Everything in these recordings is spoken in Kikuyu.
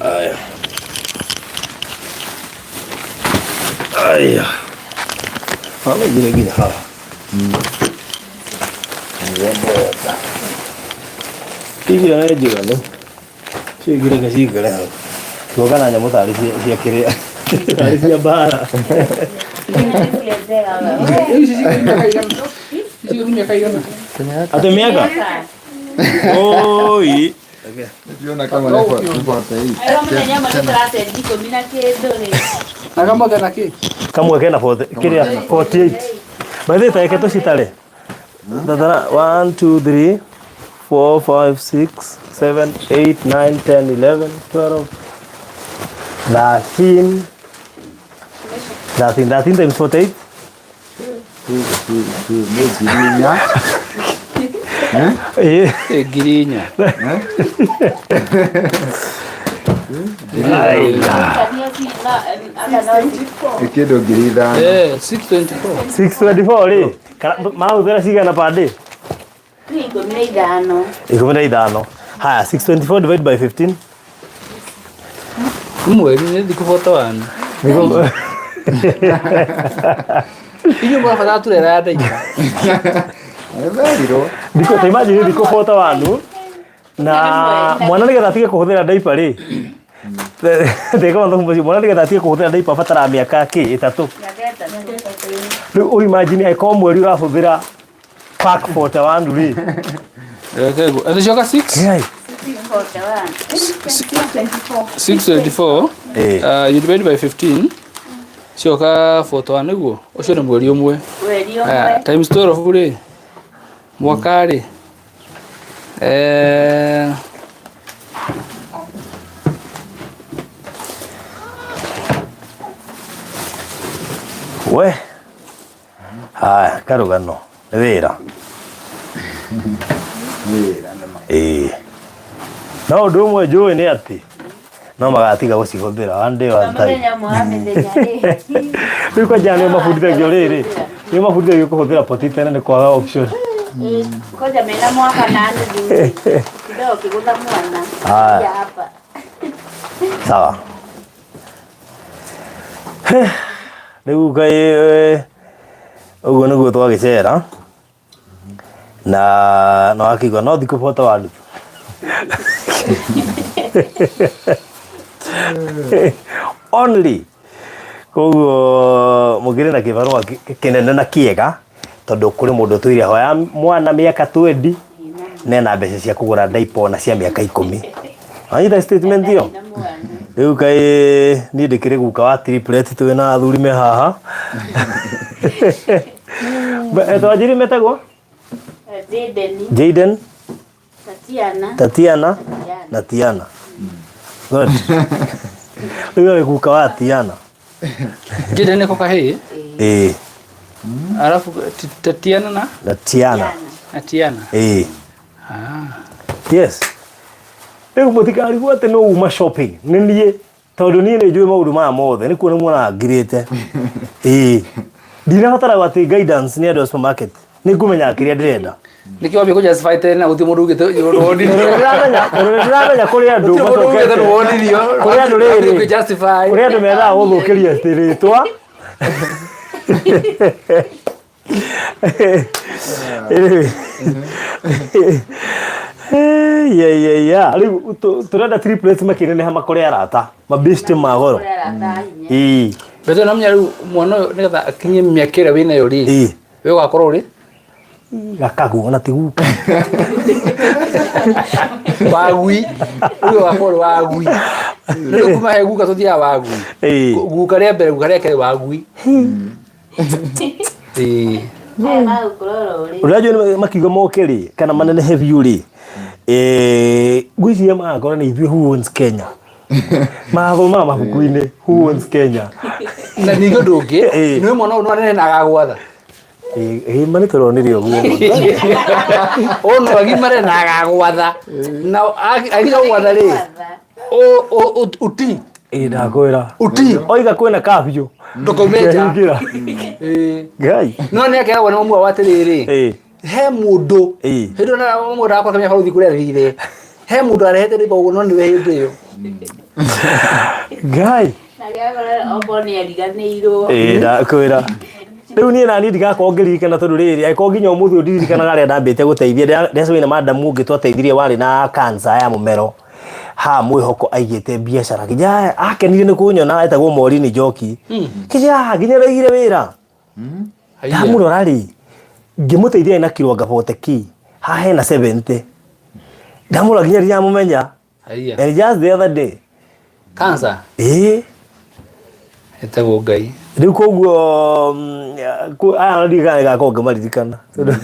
Aya. Aya. Wamejire nginya haha. Icio nĩ njiganu. Icio ingĩ reke ciikare hau. Tuoka na nyamũ tarĩ cia kĩrĩa. Tarĩ cia mbara. Ici cikĩrĩ mĩaka igana? Ici cikĩrĩ mĩaka igana? Atĩ mĩaka? Oi. Ndiona kama nĩ 48. Na kamwe kena kĩ? Kamwe kena 40 kĩrĩa 48. By the way, ta reke tũcitare. Tatara 1 2 3 4 5 6 7 8 9 10 11 12 13 13 13 times 48. Nĩ 4,000. Ĩĩ. Ĩ, 4,000. Nĩ kĩndũ 5,000. Eh, 624. 624 rĩ marahũthĩra cigana per day? 15. 15. Haya, 624 divided by 15. Nĩ mweri nĩ thikũ 41. Nĩguo. Inyuĩ mũrabatara turera ya ndaipa. Nĩ Thikũ ta imagine thikũ 41 na mwana nĩgetha atige kũhũthĩra diaper rĩ, ndĩka mathabu macio, mwana nĩgetha atige kũhũthĩra diaper abataraga mĩaka kĩ 3. Rĩu ũ imagine angĩkorwo mweri ũrahũthĩra pack 41 rĩ. Reke ngũ. Atĩ coka 6? Ngai. 624. Ĩĩ. You divide by 15. Coka 41 nĩguo. Ũcio nĩ mweri ũmwe. Mweri Aya, ũmwe. times 12 rĩ. Mwaka rĩ. We. Haya, karũgano. Nĩ wĩra. Wĩra nĩ ma. Ĩĩ. No ũndũ ũmwe njũĩ nĩ atĩ no magatiga gũcihũthĩra one day one time. Mũthenya ũmwe wa mĩthenya rĩ. Rĩu kwanja nĩo mabundithagio rĩrĩ. Nĩo mabundithagio kũhũthĩra poti tene nĩ kwaga option. Koja mena mwaka na nuthu. Kidogo kĩgũtha mwana. Haya. Kuja hapa. Sawa. Rĩu kaĩ ũguo nĩguo twagĩcera na na wakĩigua no thikũ bota wa nuthu. Only koguo mũkĩrĩ na kĩbarũa kĩnene na kĩega tondũ kũrĩ mũndũ ũtũire hoya mwana mĩaka 20 nena mbeca cia kũgũra diaper ona cia mĩaka 10. Wanyita statement ĩyo? Na mwana. Rĩu kaĩ niĩ ndĩkĩrĩ guka wa triplet twĩ na athuri me haha. Twanjiri metagwo Jaden, Jaden, Tatiana. Tatiana na Tiana. Good. Rĩu arĩ guka wa Tiana. Jaden nĩko kahĩĩ. Ĩĩ, Alafu Tatiana na na Tiana. na Tiana. Ĩĩ. Ah. Yes. Rĩu mũtikarigwo atĩ no uma shopping. Nĩ niĩ tondũ niĩ nĩ njũĩ maũndũ maya mothe nĩ kuona muonaga ngirĩte. Ĩĩ. Ndirabatara atĩ guidance nĩ andũ a supermarket. Nĩ ngũmenya kĩrĩa ndĩrenda. Nĩkĩo wambia kũ-justify tene na gũtirĩ mũndũ ugĩte wonirio. Tondũ nĩ ndĩramenya kũrĩ andũ Gũtirĩ mũndũ ugĩte macokete. wonirio. Kũrĩ andũ rĩrĩ. Kũ-justify. Kũrĩ andũ mendaga gũthũkĩria atĩ rĩtwa. Yeah, yeah, yeah. Rĩu tũrenda triplets makĩneneha makore arata mabeshte ma goro. Kũrĩ arata a hinya. Ĩĩ. Mbete na menya rĩu mwana ũyũ nĩgetha akinyie mĩaka ĩrĩa wĩnayo rĩ. Ĩĩ. We ũgakorwo ũrĩ Gakagu ona ti guka. wagui. Ũyũ ũgakorwo ũrĩ wagui. Rĩu kuma he guka tũthiaga wagui. Ĩĩ. Guka rĩa mbere guka rĩa kerĩ wagui. Ĩĩ. Aya magũkũrora ũrĩ. Ũrĩa njũĩ makiuga moke rĩ kana manenehe biũ rĩ, ngwĩciria magakora nĩ ithuĩ who owns Kenya. Magathomaga mabuku-inĩ who owns Kenya. Na ningĩ ũndũ ũngĩ Ĩĩ. nĩ mwana ũyũ no anene na agagwatha. Ĩĩ ma nĩ tũronire ũguo. Ũyũ no agimare na agagwatha. Na aginya gũgwatha rĩ uti. Ĩĩ ndakwĩra. Uti. Oiga kwĩna curfew. Ndũkaume nja. Ngehingĩra. Ĩĩ. Ngai. No nĩ akeragwo nĩ mamu wao atĩrĩrĩ. Ĩĩ. He mũndũ. Ĩĩ. Hĩndĩ ĩyo na mũndũ akwa kamenya bũrũri kũrĩa athire. He mũndũ arehete rĩba ũguo no nĩwe hĩndĩ ĩyo. Ngai. Na rĩagora okorwo nĩ ariganĩirwo. Ĩĩ ndakwĩra. Rĩu niĩ nani ndigakorwo ngĩririkana tondũ rĩrĩ angĩkorwo nginya ũmũthĩ ũyũ ndiririkanaga arĩa ndambĩte gũteithia ndĩracemania na madamu ũngĩ twateithirie warĩ na cancer ya mũmero haha mwĩhoko aigĩte biacara nginya akenire nĩ kũnyona etagwo Maureen Njoki nginya nginya ndaigire wĩra ndamũrora rĩ ngĩmũteithia na kiro anga 40 ki haha hena 70 ndamũrora nginya ndiramũmenya. Haiya. And just the other day. Cancer. Ĩĩ. Etagwo Ngai. Rĩu koguo aya ndirikana nĩgakorwo ngĩmaririkana. Tondũ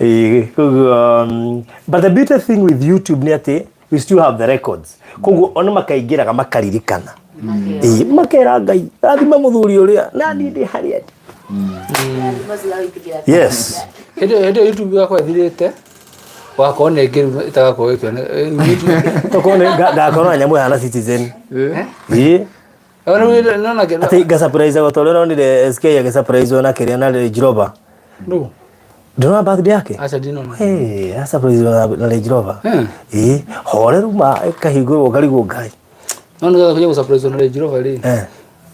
ĩĩ koguo but the beauty thing with YouTube nĩ atĩ we still have the records. Koguo ona makaingĩraga makaririkana. Ĩĩ makera Ngai rathima mũthuri ũrĩa na niĩ ndĩ harĩa ndĩ. Yes. Hĩndĩ ĩyo YouTube yakwa ĩthirĩte. Wakorwo nĩ ĩngĩ rĩu ĩtagakorwo ĩkĩoneka. Tokorwo nĩ ngakorwo na nyamũ ĩhana Citizen. Ĩĩ. Atĩ ngasurprise ta ũrĩa ũronire SK agĩsurprise na kĩrĩa na Range Rover. Nũ? Ndũrona birthday yake? Aca ndinona. Ĩĩ, asurprise na Range Rover. Ĩĩ, horeru ma ĩkahingũrwo ũkarigwo Ngai. No nĩgetha kũnya gũsurprise na Range Rover rĩ.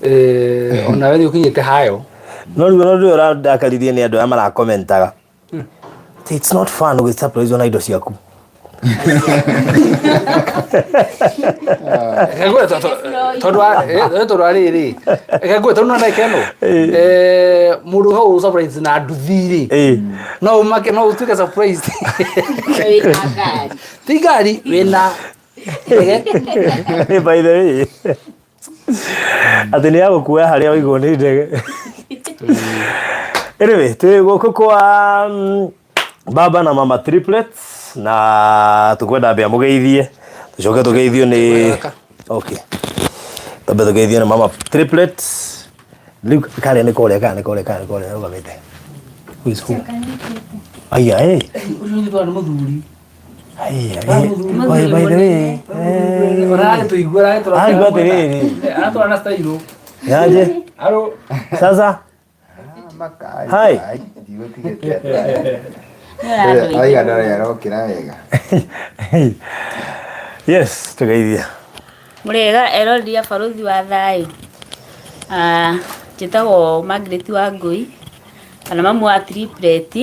Eh, ona we nĩ ũkinyĩte hayo. No rĩu no rĩu ũrandakaririe nĩ andũ aya marakomentaga. It's not fun ũgĩsurprise na indo ciaku. Reke tondũ tondũ wa rĩrĩ reke ngwĩre tondũ no ndagĩka ĩno mũndũ hau surprise na nduthi rĩ no ũmake no ũtuĩke surprise ti ngari wĩna ndege. By the way atĩ nĩ yagũkuoya harĩa waigwo nĩ ndege. Anyway, twĩ gũkũ kwa baba na mama triplets na tũkwenda mbĩa mũgeithie tũcoke tũgeithio nĩ okay twambe tũgeithio nĩ mama triplets rĩu karĩa nĩ korĩa kana nĩ korĩa kana nĩ korĩa rũgamĩte. Who is who? Aya, eh. Ũcio nĩ mũthuri. Aya, eh. By by the way. Ũragĩtũigua ũragĩtũra. Aigua atĩrĩrĩ. Aratwara na style. Yaje. Aro. Sasa. Hi. Aiga ndara arokĩra wega. Yes, tũgeithia. Mũrĩega eroreri a barũthi wa thayũ. Ah, njĩtagwo Margaret Wangũi kana mamu wa triplet.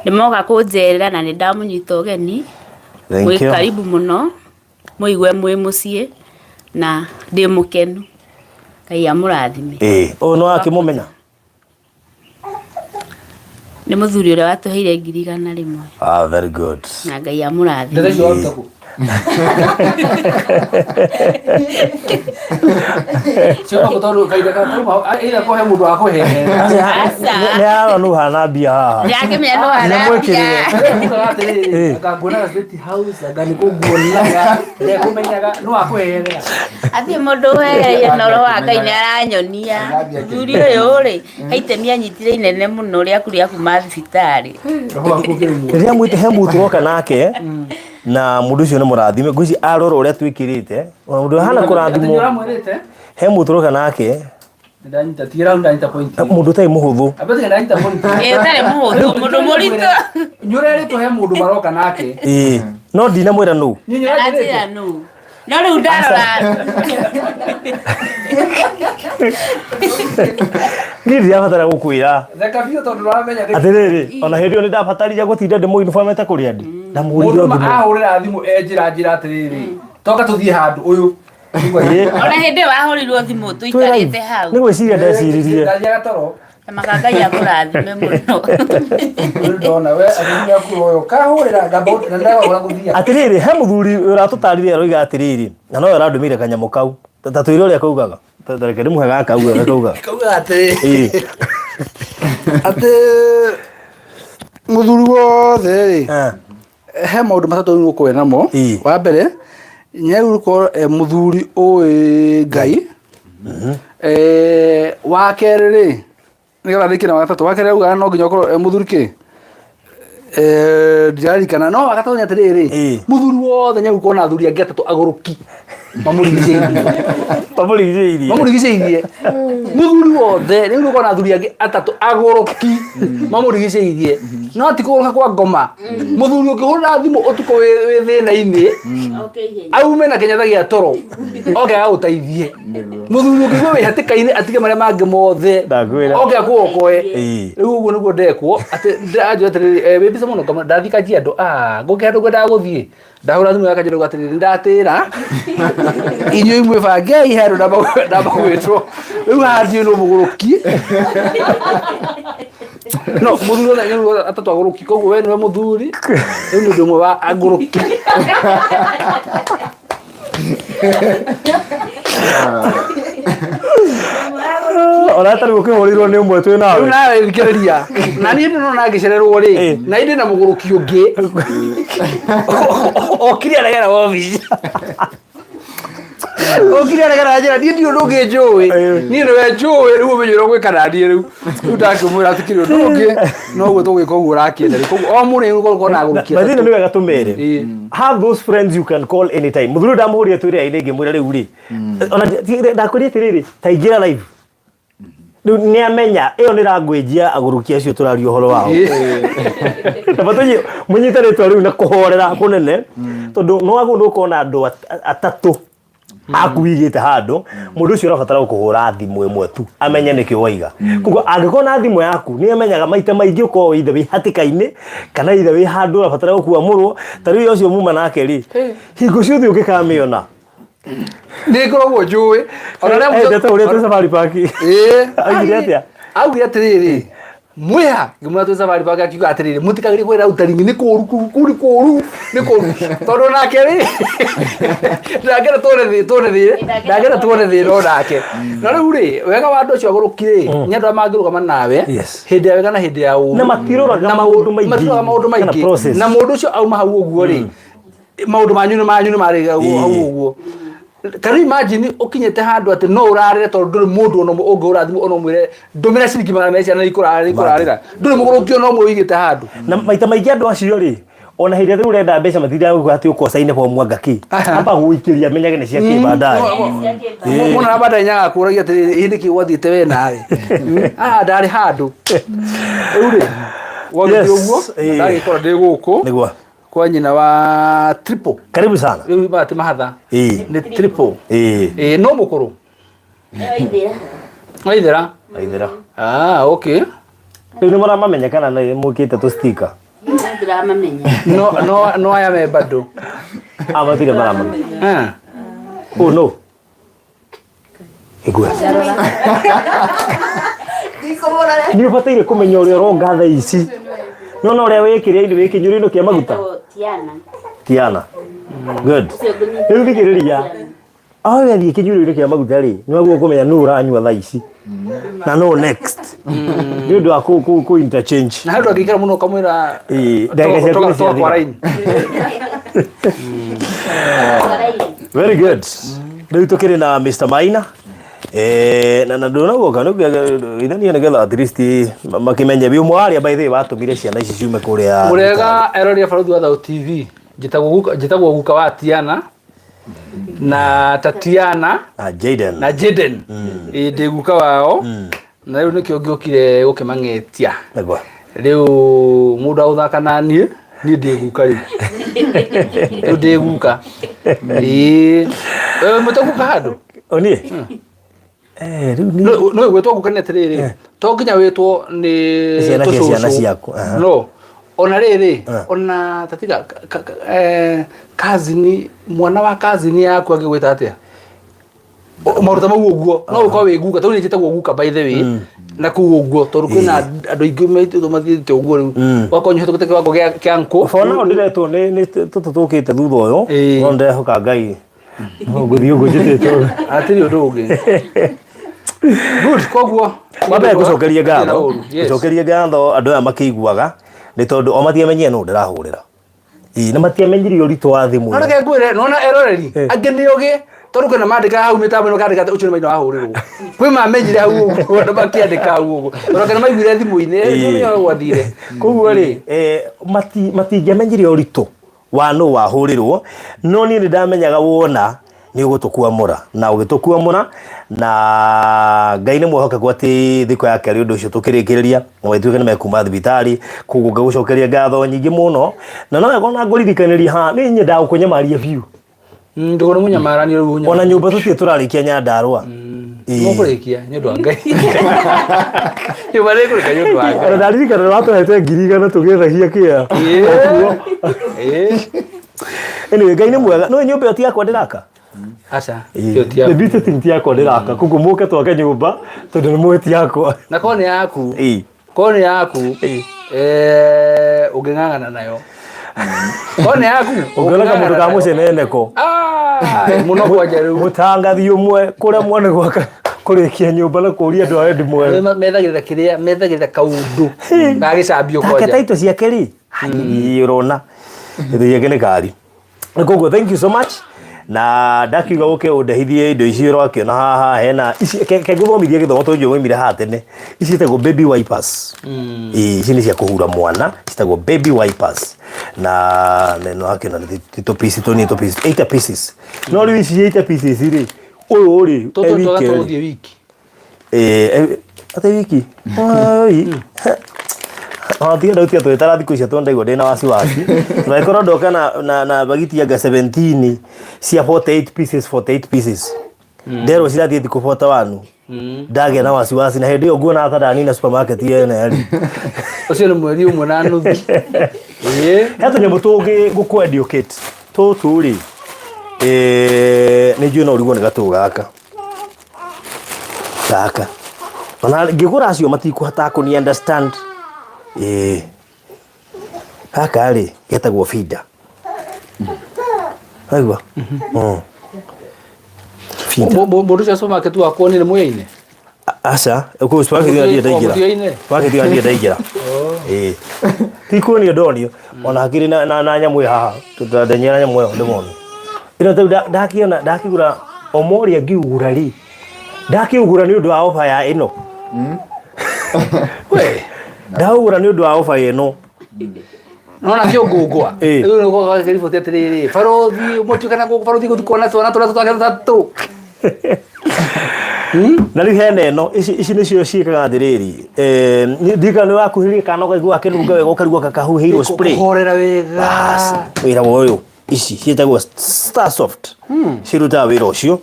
Nĩ moka kũnjerera na nĩ ndamũnyita ũgeni. Thank Mwĩ you. karibu mũno, mũigue mwĩ mũciĩ na ndĩ mũkenu. Ngai amũrathime. Ĩĩ, ũyũ nĩ wakĩmũmenya? Nĩ mũthuri ũrĩa watũheire 100,000. Ah, very good. Na Ngai amũrathime. Ndeto icio waruta kũ? Cio no tondũ kahinda ka tondũ either kũhe mũndũ wa kũhehe. Aca. Nĩ arona nũ hana mbia haha. Ndĩrakĩmenya nũ hana Nĩmwĩkĩrĩre. mbia. Atĩrĩrĩ, anga nguonaga State House, anga nĩ kũnguonaga, ndekũmenyaga, nũ wa kũheherera. Athiĩ mũndũ ũheheire na ũhoro wa Ngai nĩ aranyonia. Mũthuri ũyũ rĩ, he itemi anyitire inene mũno rĩaku rĩa kuma thibitarĩ. Roho waku ũkĩrĩ muoyo. Rĩrĩa mwĩte he mũndũ tũroka nake na mũndũ ũcio nĩ mũrathime ngwĩciria arora ũrĩa twĩkĩrĩte ona mũndũ ũhana Atĩ kũrathimwo nĩũramwĩrĩte? he mũndũ tũroka nake Nĩndanyita, tigĩra hau ndanyita point. mũndũ ũtarĩ mũhũthũ Ambe tiga ndanyita point. Ĩ, ũtarĩ mũhũthũ, mũndũ mũritũ. Nĩũrerĩtwo he mũndũ maroka nake. Ĩĩ, no ndinamwĩra nũ Niĩ nĩũranjĩrĩte? Aranjĩra nũ. No rĩu ndarora. Niĩ ndirabatara gũkwĩra. Theka biũ tondũ ndũramenya nĩ- Atĩrĩrĩ, ona hĩndĩ ĩyo nĩndabatarire gũtinda ndĩmũinibomete kũrĩa ndĩ. Ndamũhũrĩire Mũndũ o thimũ. ahũrĩra thimũ e njĩra njĩra atĩrĩrĩ, toka tũthiĩ handũ ũyũ. Ĩĩ. Ona hĩndĩ ĩyo wahũrirwo thimũ Twĩ live. tũikarĩte hau. Nĩ gwĩciria ndeciririe. Ndathiaga toro. Maka Ngai akũrathime mũno. Rĩu ndona we athuri aku ũyũ kahũrĩra ngamba na ndagagũra gũthiĩ. Atĩrĩrĩ, he mũthuri ũratũtarire aroiga atĩrĩrĩ, na nowe ũrandũmĩire kanyamũ kau. Ta twĩre ũrĩa kaugaga. Ta reke ndĩmũhe gaka auge ũrĩa kaugaga. Kaugaga atĩrĩ. Ĩĩ. Atĩ mũthuri wothe rĩ Eh. he maũndũ matatũ rĩu ũkorwo namo. Ĩĩ. Wa mbere nĩ gũkorwo e mũthuri ũĩ Ngai. Eh, wa kerĩ rĩ nĩgetha ndĩkie na wa gatatũ wa kerĩ augaga no nginya ũkorwo e mũthuri kĩ Eh, ndiraririkana no wa gatatũ nĩ atĩrĩrĩ Ĩĩ. mũthuri wothe nĩ agũkorwo na athuri angĩ atatũ agũrũki. Mamũrigicĩirie. Mamũrigicĩirie. Mamũrigicĩirie. Mũthuri wothe rĩu nĩũkona athuri angĩ atatũ agũrũki mamũrigicĩirie. No ti kũgũrũka kwa ngoma. Mũthuri ũngĩhũrĩra thimũ ũtukũ wĩ wĩ thĩna-inĩ aume na kĩnyatha gĩa toro oke agũteithie. Mũthuri ũngĩigua wĩ hatĩka-inĩ atige marĩa mangĩ mothe Ndakwĩra. oke akũokoe. Ĩĩ. Rĩu ũguo nĩguo ndekwo atĩ ndĩranjĩra atĩrĩrĩ eh, wĩ mbica mũno ngamwĩra ndathiĩ Kajiado ah ngũkĩ handũ ngwendaga gũthiĩ ndahũra thimũ ya Kajiado atĩrĩrĩ ndatĩra inyuĩ mwĩbangei handũ ndamba gwĩtwo rĩu haha ndiũĩ nũ mũgũrũki no mũthuri othe nĩ atatũ agũrũki koguo we nĩwe mũthuri rĩu nĩ ũndũ ũmwe wa agũrũki. Ona atarĩ ũkĩhũrĩirwo nĩ ũmwe twĩ Rĩu nawe. Nawe thikĩrĩria na niĩ ndĩrona ngĩcererwo rĩ na niĩ ndĩ na mũgũrũki ũngĩ okire aregera wabici okire aregera njĩra niĩ ndiũ ũndũ ũngĩ njũĩ niĩ nĩwe njũĩ rĩu ũmenye ũrĩa ũgwĩka na niĩ rĩu rĩu ndakĩmwĩra atikĩrĩ ũndũ ũngĩ noguo tũgwĩka ũguo ũrakĩenda rĩu koguo o mũrĩ ũkorwo na agũrũki. But thĩna nĩ wega tũmere. Ĩĩ. Have those friends you can call anytime. Mũthuri ũyũ ndamũhũrire twĩre aine ngĩmwĩra rĩu rĩ. Ona ndakwĩrire atĩrĩrĩ, ta ingĩra live. Rĩu nĩ amenya ĩyo nĩ language ya agũrũki acio tũraria ũhoro wao. Na bata mũnyite rĩtwa rĩu na kũhorera kũnene tondũ no wagũrũ ũkona andũ atatũ akuigĩte handũ mũndũ ũcio ũrabatara gũkũhũra thimũ ĩmwe tu amenye nĩkĩ waiga. Koguo angĩkorwo na thimũ yaku nĩ amenyaga maita maingĩ ũkorwo either wĩ hatĩka-inĩ kana either wĩ handũ ũrabatara gũkuamũrwo. Ta rĩu ũcio muma nake rĩ, hingo ciothe ũngĩkamĩona Nĩ ngoragwo njũĩ ona rĩa Endete ũrĩa twĩ Safari Park. Ĩĩ. Augire atĩa? Augire atĩrĩrĩ, mwĩha ngĩmwĩra twĩ Safari Park, akiuga atĩrĩrĩ, mũtikagĩrie kwĩra utaringi nĩ kũũru kũu kũu nĩ kũũru nĩ kũũru tondũ nake rĩ ndangĩenda tuone thĩ tuone thĩ ndangĩenda tuone thĩna o nake. Na rĩu rĩ, wega wa andũ acio agũrũki rĩ, nĩ andũ arĩa mangĩrũgama nawe hĩndĩ ya wega na hĩndĩ ya ũũru. Na matiroraga Na maũndũ maingĩ matiroraga maũndũ kana maingĩ process. Na mũndũ ũcio auma hau ũguo rĩ, maũndũ manyu nĩ manyu nĩ marĩ hau ũguo. Can you imagine ũkinyĩte handũ atĩ no ũrarĩre tondũ ndũrĩ mũndũ ona ũmwe ũngĩhũra thimũ ona ũmwĩre ndũmĩra ciringi 200 ciana nĩ ikũrarĩra, ndũrĩ mũgũrũki ona ũmwe ũigĩte handũ. Na maita maingĩ andũ acio rĩ, ona hĩndĩ ĩrĩa rĩu ũrenda mbeca matindaga gũkũra atĩ ũkocaine bomu anga kĩ amba gũikĩria amenyage nĩ cia kĩ baadaye. Mũno na baadaye nyagakũragia atĩrĩrĩ, ĩ nĩkĩ gwathiĩte we nawe? Ah, ndarĩ handũ rĩu rĩ gwagĩthiĩ ũguo ndagĩkora ndĩ gũkũ Nĩguo. Kwa nyina wa triple. Karibu sana. Rĩu maya ti mahatha. Ĩĩ. Nĩ triple. Ĩĩ. Ĩĩ, no mũkũrũ. Waithĩra. Waithĩra. Waithĩra. Ah, okay. Rĩu nĩ mũramamenya kana nĩ mũkĩte tũ sticker? Ndĩramamenya. No no no aya me bado. Ah, matirĩ maramamenya. Ah. Oh no. Igua. Nĩ ũbataire kũmenya ũrĩa ũronga thaa ici. Nĩwona ũrĩa wĩkĩrĩa-inĩ wĩ kĩnyũrũ-inĩ kĩa maguta? Tiana. Tiana. Good. Rĩu thikĩrĩria. Aho wathiĩ kĩnyũrũ-inĩ kĩa maguta rĩ, nĩ wagĩrĩirwo kũmenya nũ ũranyua thaa ici. Na nũ next. Nĩ ũndũ wa kũ kũ kũ interchange. Na handũ angĩikara mũno ũkamwĩra Ĩĩ, ndagĩka ciaku nĩ toka kwa ciathira. line. Very good. Rĩu tũkĩrĩ na Mr. Maina. Eh, na na ndũnaguoka ithania nĩgetha at least makĩmenye wĩ ũmwe wa arĩa by the way watũmire ciana ici ciume kũrĩa. Mũrega erori a Barũthi wa Thayũ TV. Njĩtagwo guka wa Tiana na Tatiana na Jaden. Na Jaden. Ĩĩ, ndĩ guka wao na rĩu nĩkĩo ngĩũkire gũkĩmang'etia. Nĩguo. Rĩu mũndũ agũthaka na niĩ, niĩ ndĩ guka rĩu. Rĩu ndĩ guka. Ĩĩ. Wewe mwĩtwo guka handũ? O niĩ? Eh, rĩu niĩ. No gwĩtwo guka nĩ atĩrĩrĩ, to nginya wĩtwo nĩ Ciana cia ciana tũcũcũ. ciaku, aha. No. Ona rĩrĩ, ona tatiga cousin, mwana wa cousin yaku angĩgwĩta atĩa? Maũndũ ta mau ũguo no ũkorwo wĩ guka tondũ niĩ njĩtagwo guka by the way na kũu ũguo tondũ kwĩna andũ aingĩ maitũ mathiĩte ũguo rĩu ũgakorwo ũhĩtũkĩte kĩwango kĩa nkũ. For now ndĩretwo nĩ tũtũ tũkĩte thutha ũyũ Ĩĩ. no ndĩrehoka Ngai no ngũthiĩ ũguo njĩtĩtwo. Hatirĩ ũndũ ũngĩ. Good, koguo Wambere ngũcokerie ngatho Yes. ngũcokerie ngatho andũ aya makĩiguaga nĩ tondũ o matiamenyire nũ ndĩrahũrĩra. Ĩĩ, na matiamenyire ũritũ wa thimũ No ĩyo. reke ngwĩre, nona eroreri angĩ nĩ ogĩ tondũ kwĩna mandĩka hau mĩtambo ĩno kandĩka atĩ ũcio nĩ maina wahũrĩrwo. Kwĩ mamenyire hau ũguo na makĩandĩka hau ũguo. Tondũ angĩ nĩ maiguire thimũ-inĩ, Ĩĩ. nĩ gwathire. Koguo rĩ, matingĩamenyire ũritũ wa nũ wahũrĩrwo, no niĩ nĩ ndamenyaga wona Nĩ ũgũtũkwamũra na ũgĩtũkwamũra, na Ngai nĩ mwĩhokeku atĩ thikũ ya kerĩ ũndũ ũcio tũkĩrĩkĩrĩria na magĩtuĩka nĩ mekuma thibitarĩ. Koguo ngagũcokeria ngatho nyingĩ mũno, na no wega ona ngũririkanĩria haha nĩ nyendaga gũkũnyamaria biũ. Ndũgũ nĩ mũnyamarani rĩu. Ona nyũmba tũtirĩ tũrarĩkia Nyandarũa. Ĩĩ. Mũkũrĩkia nĩ ũndũ wa Ngai. Nyũmba nĩ ĩkũrĩka nĩ ũndũ wa Ngai. Ona ndaririkana nĩ watũhete 100,000 tũgĩethagia kĩa. Ĩĩ. Anyway, Ngai nĩ mwega. No nyũmba ĩyo ti yakwa ndĩraka. Aca. Ĩyo ti yaku. The beauty thing ti yakwa ndĩraka. Koguo mũke twake nyũmba tondũ nĩ mũĩ ti yakwa. Na korwo nĩ yaku. Ĩĩ. Korwo nĩ yaku. Ĩĩ. Ũngĩng'ang'ana nayo. Korwo nĩ yaku. Ũngĩona kamũndũ ka nayo. mũceneneko. Ah, mũno kwanja rĩu. Mũtangathi ũmwe kũremwo nĩ gwaka kũrĩkia nyũmba na kũria andũ a wendi mwega. Methagĩrĩra kĩrĩa, methagĩrĩra kaũndũ ga gĩcambio Take kwanja. taito ciake rĩ. Ĩĩ ũrona. Gĩthũri gĩake nĩ kari. Koguo thank you so much. Na ndakiuga ũke ũndehithie indo ici ũrakĩona haha hena ici ke ngũthomithie gĩthomo tondũ waumire haha tene. Ici ciĩtagwo baby wipers. Ĩĩ ici nĩ cia kũhura mwana ciĩtagwo baby wipers. Na nĩ wakĩona nĩ tũ piece tũnini tũ piece 80 pieces. No rĩu ici 80 pieces rĩ ũyũ rĩ Tũtũ e twaga wiki rĩ. tũgũthiĩ wiki. Ate wiki. Oi. Ona tiga ndautia twĩtara thikũ icio tondũ ndaigua ndĩna wasiwasi. Ndagĩkorwo ndoka na bagiti anga 17 cia 48 pieces 48 pieces. Nderwo cirathiĩ thikũ 41. Ndagĩa na wasiwasi na hĩndĩ ĩyo nguona ta ndanina supermarket yene rĩ. Ũcio nĩ mweri ũmwe na nuthu. Ĩĩ. He tũnyamũ tũngĩ ngũkwendio kit. Tũtũ rĩ nĩ njũĩ no ũrigwo nĩ gatũ gaka. Gaka. Ona ngĩgũra acio matikũhota kũni understand. Ĩĩ. Gaka rĩ getagwo feeder. Waigua? Feeder. Mũndũ ũcio supermarket wakuonire mwĩinĩ? Aca, kũu supermarket ĩyo ndirĩ ndaingĩra. Mũtio-inĩ? Supermarket ĩyo ndirĩ ndaingĩra. Ĩĩ. Ti kuonio ndonio. Ona hakĩrĩ na nyamũ ĩ haha. Tũtandenyera nyamũ ĩyo ndĩmone. Ĩno tarĩu ndakĩona ndakĩgũra omo ũrĩa ngĩũgũra rĩ. Ndakĩũgũra nĩ ũndũ wa ofa ya ĩno. We. Ndaũgũra nĩ ũndũ wa ofa ĩno. Nona kĩũngũngũa. Ĩĩ. Rĩu nĩ gũkĩriboti atĩrĩrĩ, barothi mũtuĩka na gũkũ barothi gũthiĩ kuona twana tũrĩa twake tũtatũ. Na rĩu hena ĩno ici nĩcio ciĩkaga atĩrĩrĩ, ndika nĩ wakuhĩrĩria kana ũkaigua gakĩnunga wega ũkarigwo kakahuhĩirwo spray. Kũhorera wega. Bas, wĩra wa ũyũ ici ciĩtagwo Star Soft cirutaga wĩra ũcio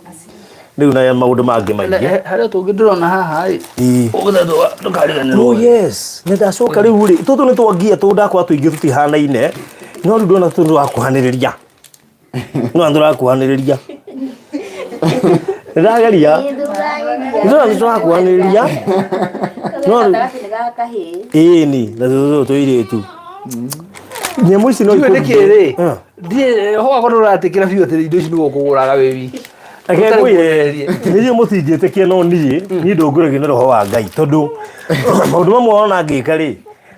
rĩu na maũndũ mangĩ maingĩ. Harĩa tũngĩ ndĩrona haha ĩ. Ĩĩ. Ũgũthe ndũkariganĩrwo. Oh yes, nĩ ndacoka rĩu rĩ tũtũ nĩ twangia tũ ndakwa tũingĩ tũtihanaine no rĩu ndona tũtũ tũrakuhanĩrĩria no tũrakuhanĩrĩria nĩndageria ndona nĩ tũrakuhanĩrĩria no rĩu ĩni na tũtũ tũirĩtu nyamũ ici no Ndiũĩ nĩkĩ rĩ. Ah. Ndiĩ ho wakwa ndũratĩkĩra biũ atĩ indo ici nĩwe ũkũgũraga wĩ wiki. Reke Ũtarĩ ngwĩre, kuonereria. nĩ inyuĩ mũtingĩtĩkia no niĩ ndũngũragio nĩ roho wa Ngai tondũ maũndũ mamwe wona ngĩka rĩ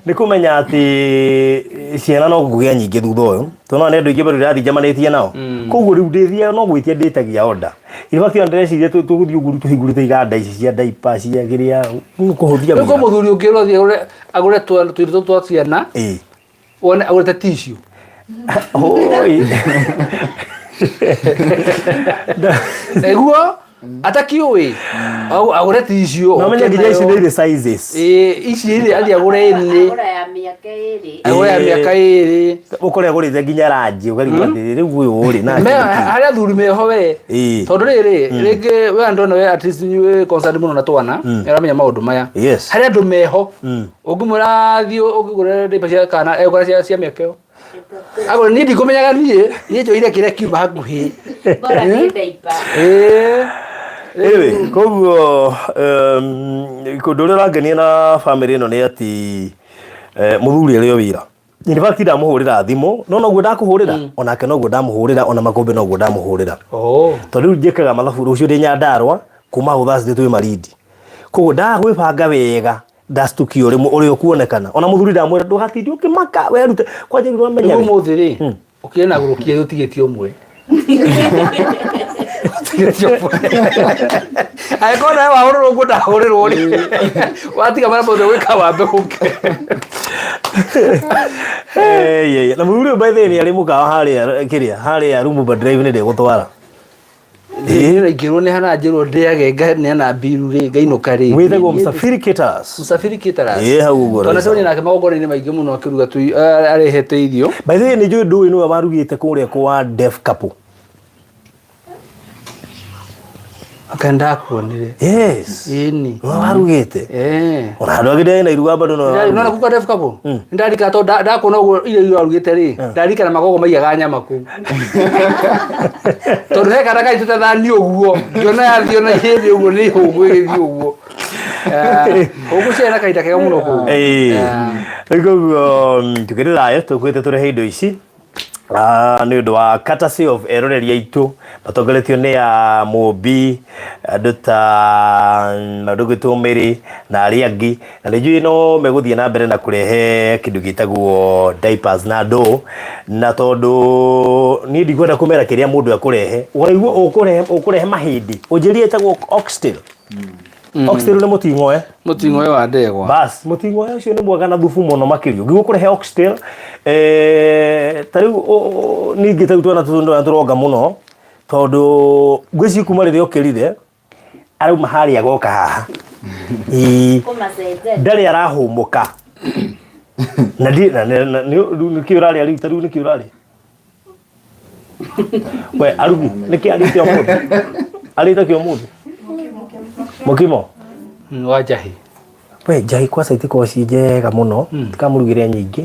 nĩ kũmenya atĩ ciana no kũgĩa nyingĩ thutha ũyũ tondũ nĩ andũ aingĩ bado ndĩrathiĩ njamanĩtie nao koguo rĩu ndĩthiaga no gwĩtia ndĩtagia order in fact ona ndĩreciria tũgũthiĩ ũguo tũhingũrĩte iganda ici cia diaper cia kĩrĩa kũhũthia Rĩu kwĩ wĩra. mũthuri ũngĩ ũrathiĩ agũre tũindo tũtũ twa ciana Ĩĩ. wone agũrĩte tissue. Oi. Nĩguo atakiũĩ agũre tissue. No menye nginya ici nĩ irĩ sizes. Ĩĩ ici rĩ athiĩ agũre ĩnĩ. Agũra ya mĩaka ĩrĩ. Agũre ya mĩaka ĩrĩ. Ũkore agũrĩte nginya ranji ũkarigwo atĩrĩ rĩu ũyũ rĩ nake Me nĩkĩ? harĩa athuri meho we. Ĩĩ. Tondũ rĩrĩ rĩngĩ we andũ we at least wĩ concerned mũno na twana nĩũramenya maũndũ maya. Yes. Harĩa andũ meho ũngĩmwĩra thiĩ ũkĩgũre diaper cia kana egũra cia mĩaka ĩyo. Agũre niĩ ndikũmenyaga niĩ njoire kĩrĩa kiuma hakuhĩ. Bora nĩ diaper. Ĩĩ. Anyway, koguo ũndũ ũrĩa ũrangenia na bamĩrĩ ĩno nĩ atĩ mũthuri arĩ o wĩra. In fact ndamũhũrĩra thimũ no noguo ndakũhũrĩra onake noguo ndamũhũrĩra ona makũmbĩ noguo ndamũhũrĩra. Oh. Tondũ rĩu njĩkaga mathabu rũciũ ndĩ Nyandarũa kuma hau Thursday twĩ Malindi. Koguo ndaga gwĩbanga wega ndactukio rĩmwe ũrĩa ũkuonekana ona mũthuri ndamwĩra ndũgatinde ũkĩmaka werute kwanja rĩu ũramenya Rĩu we. ũmũthĩ rĩ ũkĩrĩ na gũrũkia ũtigĩtie ũmwe. Ũtigĩtie ũmwe. Angĩkorwo nawe wahũrĩrwo ũguo ndahũrĩrwo rĩ watiga marĩa mothe gwĩka wambe gũke. Na mũthuri ũyũ by the way nĩ arĩ mũkawa harĩa kĩrĩa harĩa Lumumba Drive nĩ ndegũtwara. Ĩĩ ingĩrwo nĩ hana njĩrwo ndĩage nganeana mbiru rĩ ngainũka rĩ. Wĩtagwo Msafiri Caterers. Msafiri Caterers. Ĩĩ hau ũguo. Twanacemania nake magongona-inĩ maingĩ mũno akĩruga tu arehete irio. By the way nĩ njũĩ ndũĩ nĩwe warugĩte kũrĩa kwa Deaf Couple. Aka ndakuonire. Yes. Ĩni. Nĩwe warugĩte. Eh. Ona andũ angĩ ndĩarĩ na iruga bado no. Nona kuka Deaf Couple? Ndarikana tondũ ndakuona ũguo irio iria warugĩte rĩ, ndarikana magogo maigaga nyama kũu. Tondũ he kana kanyitĩte thani ũguo, ngĩona yathiĩ ona ihĩndĩ ũguo nĩ hũngũ ĩgĩthiĩ ũguo. Hũngũ ciarĩ na kahinda kega mũno kũu. Ĩĩ. Rĩu koguo tũkĩrĩ thayũ tũkuĩte tũrehe indo ici nĩ ũndũ wa courtesy of eroreri aitũ matongoretio nĩ a Mũmbi, andũ ta andũ gwĩtwo Mary na arĩa angĩ, na nĩ njũĩ no megũthiĩ na mbere na kũrehe kĩndũ gĩtagwo diapers na ndoo, na tondũ niĩ ndikwenda kũmera kĩrĩa mũndũ ekũrehe, ũraigua ũkũrehe ũkũrehe mahĩndĩ, ũnjĩrire ĩtagwo oxtail. Oxtail nĩ mũting'oe. Mũting'oe wa ndegwa. Bas, mũting'oe ũcio nĩ mwega na thubu mũno makĩria. Ũngĩigua kũrehe oxtail, ta rĩu ningĩ ta rĩu twana tũtũ nĩ tũronga mũno, tondũ ngwĩciria kuma rĩrĩa okĩrire, arauma harĩa agoka haha. Ĩĩ. Kũmacenjeria. Ndarĩ arahũmũka. Na ndi na rĩu nĩkĩ ũrarĩa rĩu ta rĩu nĩkĩ ũrarĩa? We arugi nĩkĩ arĩte ũmũthĩ? Arĩte kĩ ũmũthĩ? Mũkimo. Wa njahĩ. We njahĩ kwaca itikoragwo ciĩ njega mũno, tikamũrugĩre nyingĩ.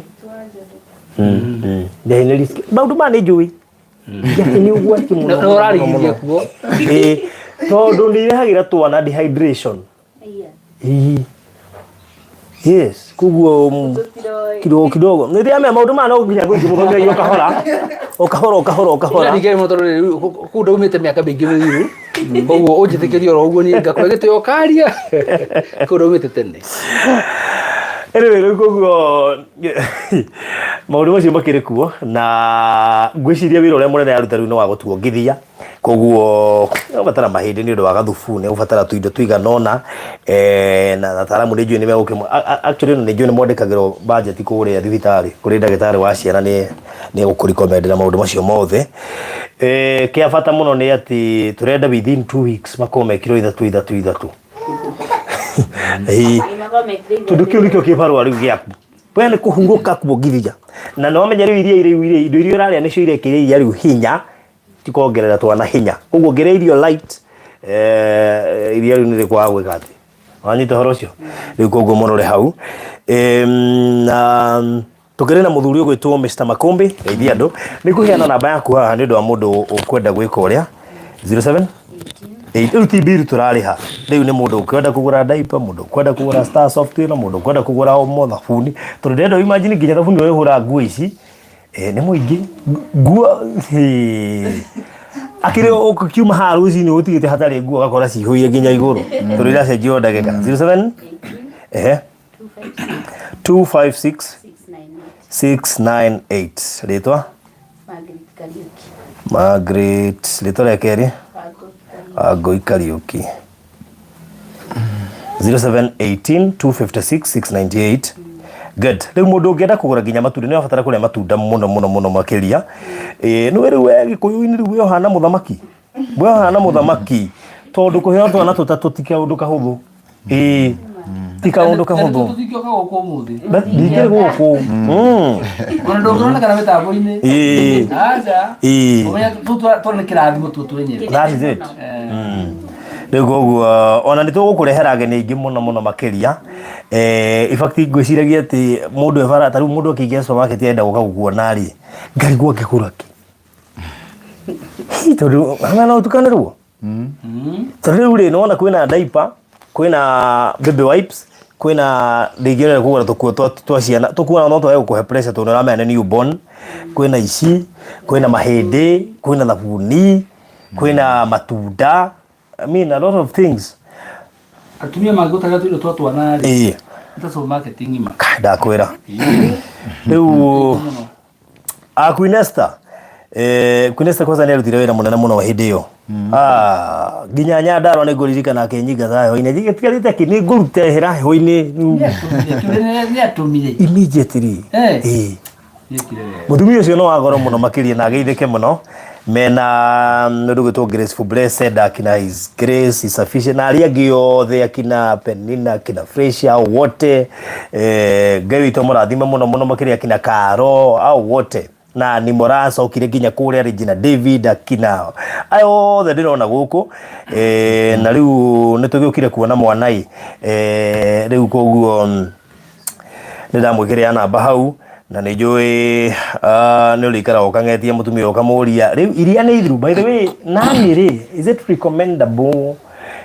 Njahĩ nĩ risk. Maũndũ maya nĩ njũĩ. Njahĩ nĩ ũgwati mũno. Na ũrarigithia kuo. Ĩĩ, tondũ nĩ irehagĩra twana dehydration. Ĩĩ. Yes, koguo kidogo kidogo. Nĩ ndĩramenya maũndũ maya no nginya ngũthiĩ o kahora. O kahora o kahora o kahora. Ndarigĩrĩria mũno tondũ rĩu kũu ndaumĩte mĩaka mĩingĩ mĩthiru. Koguo ũnjĩtĩkĩrie oro ũguo niĩ ngakũhe gĩtĩo ũkaria. Kũu ndaumĩte tene. Anyway, rĩu koguo maũndũ macio makĩrĩ kuo na ngwĩciria wĩra ũrĩa mũnene aruta rĩu nĩ wa gũtuongithia koguo nĩ ũgũbatara mahĩndĩ nĩ ũndũ wa gathubu nĩ ũgũbatara tũindo tũigana ũna na ataaramu nĩ njũĩ nĩ megũkĩmũ actually nĩ njũĩ nĩ mwandĩkagĩrwo budget kũrĩa thibitarĩ kũrĩ ndagĩtarĩ wa ciana nĩ egũkũrecommendera maũndũ macio mothe. Kĩa bata mũno nĩ atĩ tũrenda within 2 weeks makorwo me kiro ithatũ ithatũ ithatũ. Ĩĩ. Tondũ kĩu nĩkĩo kĩbarũa rĩu gĩaku we nĩ kũhurũka kuongithia na nĩ wamenya rĩu iria rĩu rĩ indo iria ũrarĩa nĩcio irekĩra iria rĩu hinya ti kuongerera twana hinya koguo ngĩrĩa irio light iria rĩu nĩ rĩkwaga gwĩka atĩ wanyita ũhoro ũcio rĩu koguo mũrore hau. Na tũkĩrĩ na mũthuri ũgwĩtwo Mr. Makumbi geithia andũ nĩ ngũheana namba yaku haha nĩ ũndũ wa mũndũ ũkwenda gwĩka ũrĩa 07 rĩu ti mbiru tũrarĩha rĩu nĩ mũndũ ũkwenda kũgũra diaper mũndũ ũkwenda kũgũra star soft na mũndũ ũkwenda kũgũra omo thabuni tondũ ndĩrenda imagine nginya thabuni ũrĩa ũhũraga nguo ici nĩ mũingĩ nguo akĩrĩ ũkiuma haha rũcinĩ ũtigĩte hatarĩ nguo ũgakora cihũire nginya igũrũ tondũ iracenjio o ndagĩka 07 ehe 256 698 rĩtwa Margaret rĩtwa rĩa kerĩ Wangũi Kariũki 0718 256 698 good rĩu mũndũ ũngĩenda kũgũra nginya matunda nĩ ũrabatara kũrĩa matunda mũno mũno mũno makĩria ĩĩ nĩwe rĩu we gĩkũyũ-inĩ rĩu we ũhana mũthamaki we ũhana mũthamaki tondũ kũheo twana tũtatũ ti kaũndũ kahũthũ ĩĩ ti kaũndũ kahũthũ Tũtingĩoka gũkũ ũmũthĩ. Ndingĩrĩ gũkũ. Ona ndũngĩonekana mĩtambo-inĩ. Ĩĩ. Aca. Ĩĩ. Ũmenya tũ nĩ kĩrathimo tu twenyewe. That is it. Rĩu koguo ona nĩ tũgũkũrehera ageni aingĩ mũno mũno makĩria. In fact ngwĩciragia atĩ mũndũ e bara ta rĩu mũndũ akĩingĩra supermarket enda gũka gũkuona rĩ ngarigwo angĩgũra kĩ. Hi, tondũ hana no ũtukanĩrwo. Tondũ rĩu rĩ nĩwona kwĩna diaper, kwĩna baby wipes, kwĩna ndingĩenda kũgũra tũkuo twa ciana tũkuo no twage gũkũhe pressure tondũ nĩũramenya nĩ newborn kwĩna ici kwĩna mahĩndĩ kwĩna thabuni kwĩna matunda I mean a lot of things. Atumia mangĩgũtarĩra tũindo twa twana rĩ. Ĩĩ. Ta supermarket ng'ima. Ndakwĩra rĩu a Queen Esther Queen Esther kwanza nĩ arutire wĩra mũnene mũno hĩndĩ ĩyo. Ah, nginya Nyandarua nĩ ngũririkana akĩnyingata heho-inĩ gĩtigarĩte kĩ nĩ ngũruta ehera heho-inĩ Nĩ atũmire. Immediately. Eh. Ĩĩ. Nĩekire wega. Mũtumia ũcio no wa goro mũno makĩria na ageithĩke mũno. Mena mũndũ gwĩtwo Graceful Blessed, akina His Grace is Sufficient na arĩa angĩ othe, akina Penina, akina Fresh, hao wote, Ngai witũ amũrathime mũno mũno makĩria, akina Karo, hao wote na nĩ mũracokire nginya kũrĩa Regina David, akina ayo othe ndĩrona gũkũ, na rĩu nĩ tũgĩũkire kuona mwanai, rĩu koguo nĩ ndamwĩkĩrĩra namba hau na nĩ njũĩ nĩ ũrĩikara ũkang'etie mũtumia ũkamũria rĩu iria nĩ ithiru. By the way, nani rĩ, is it recommendable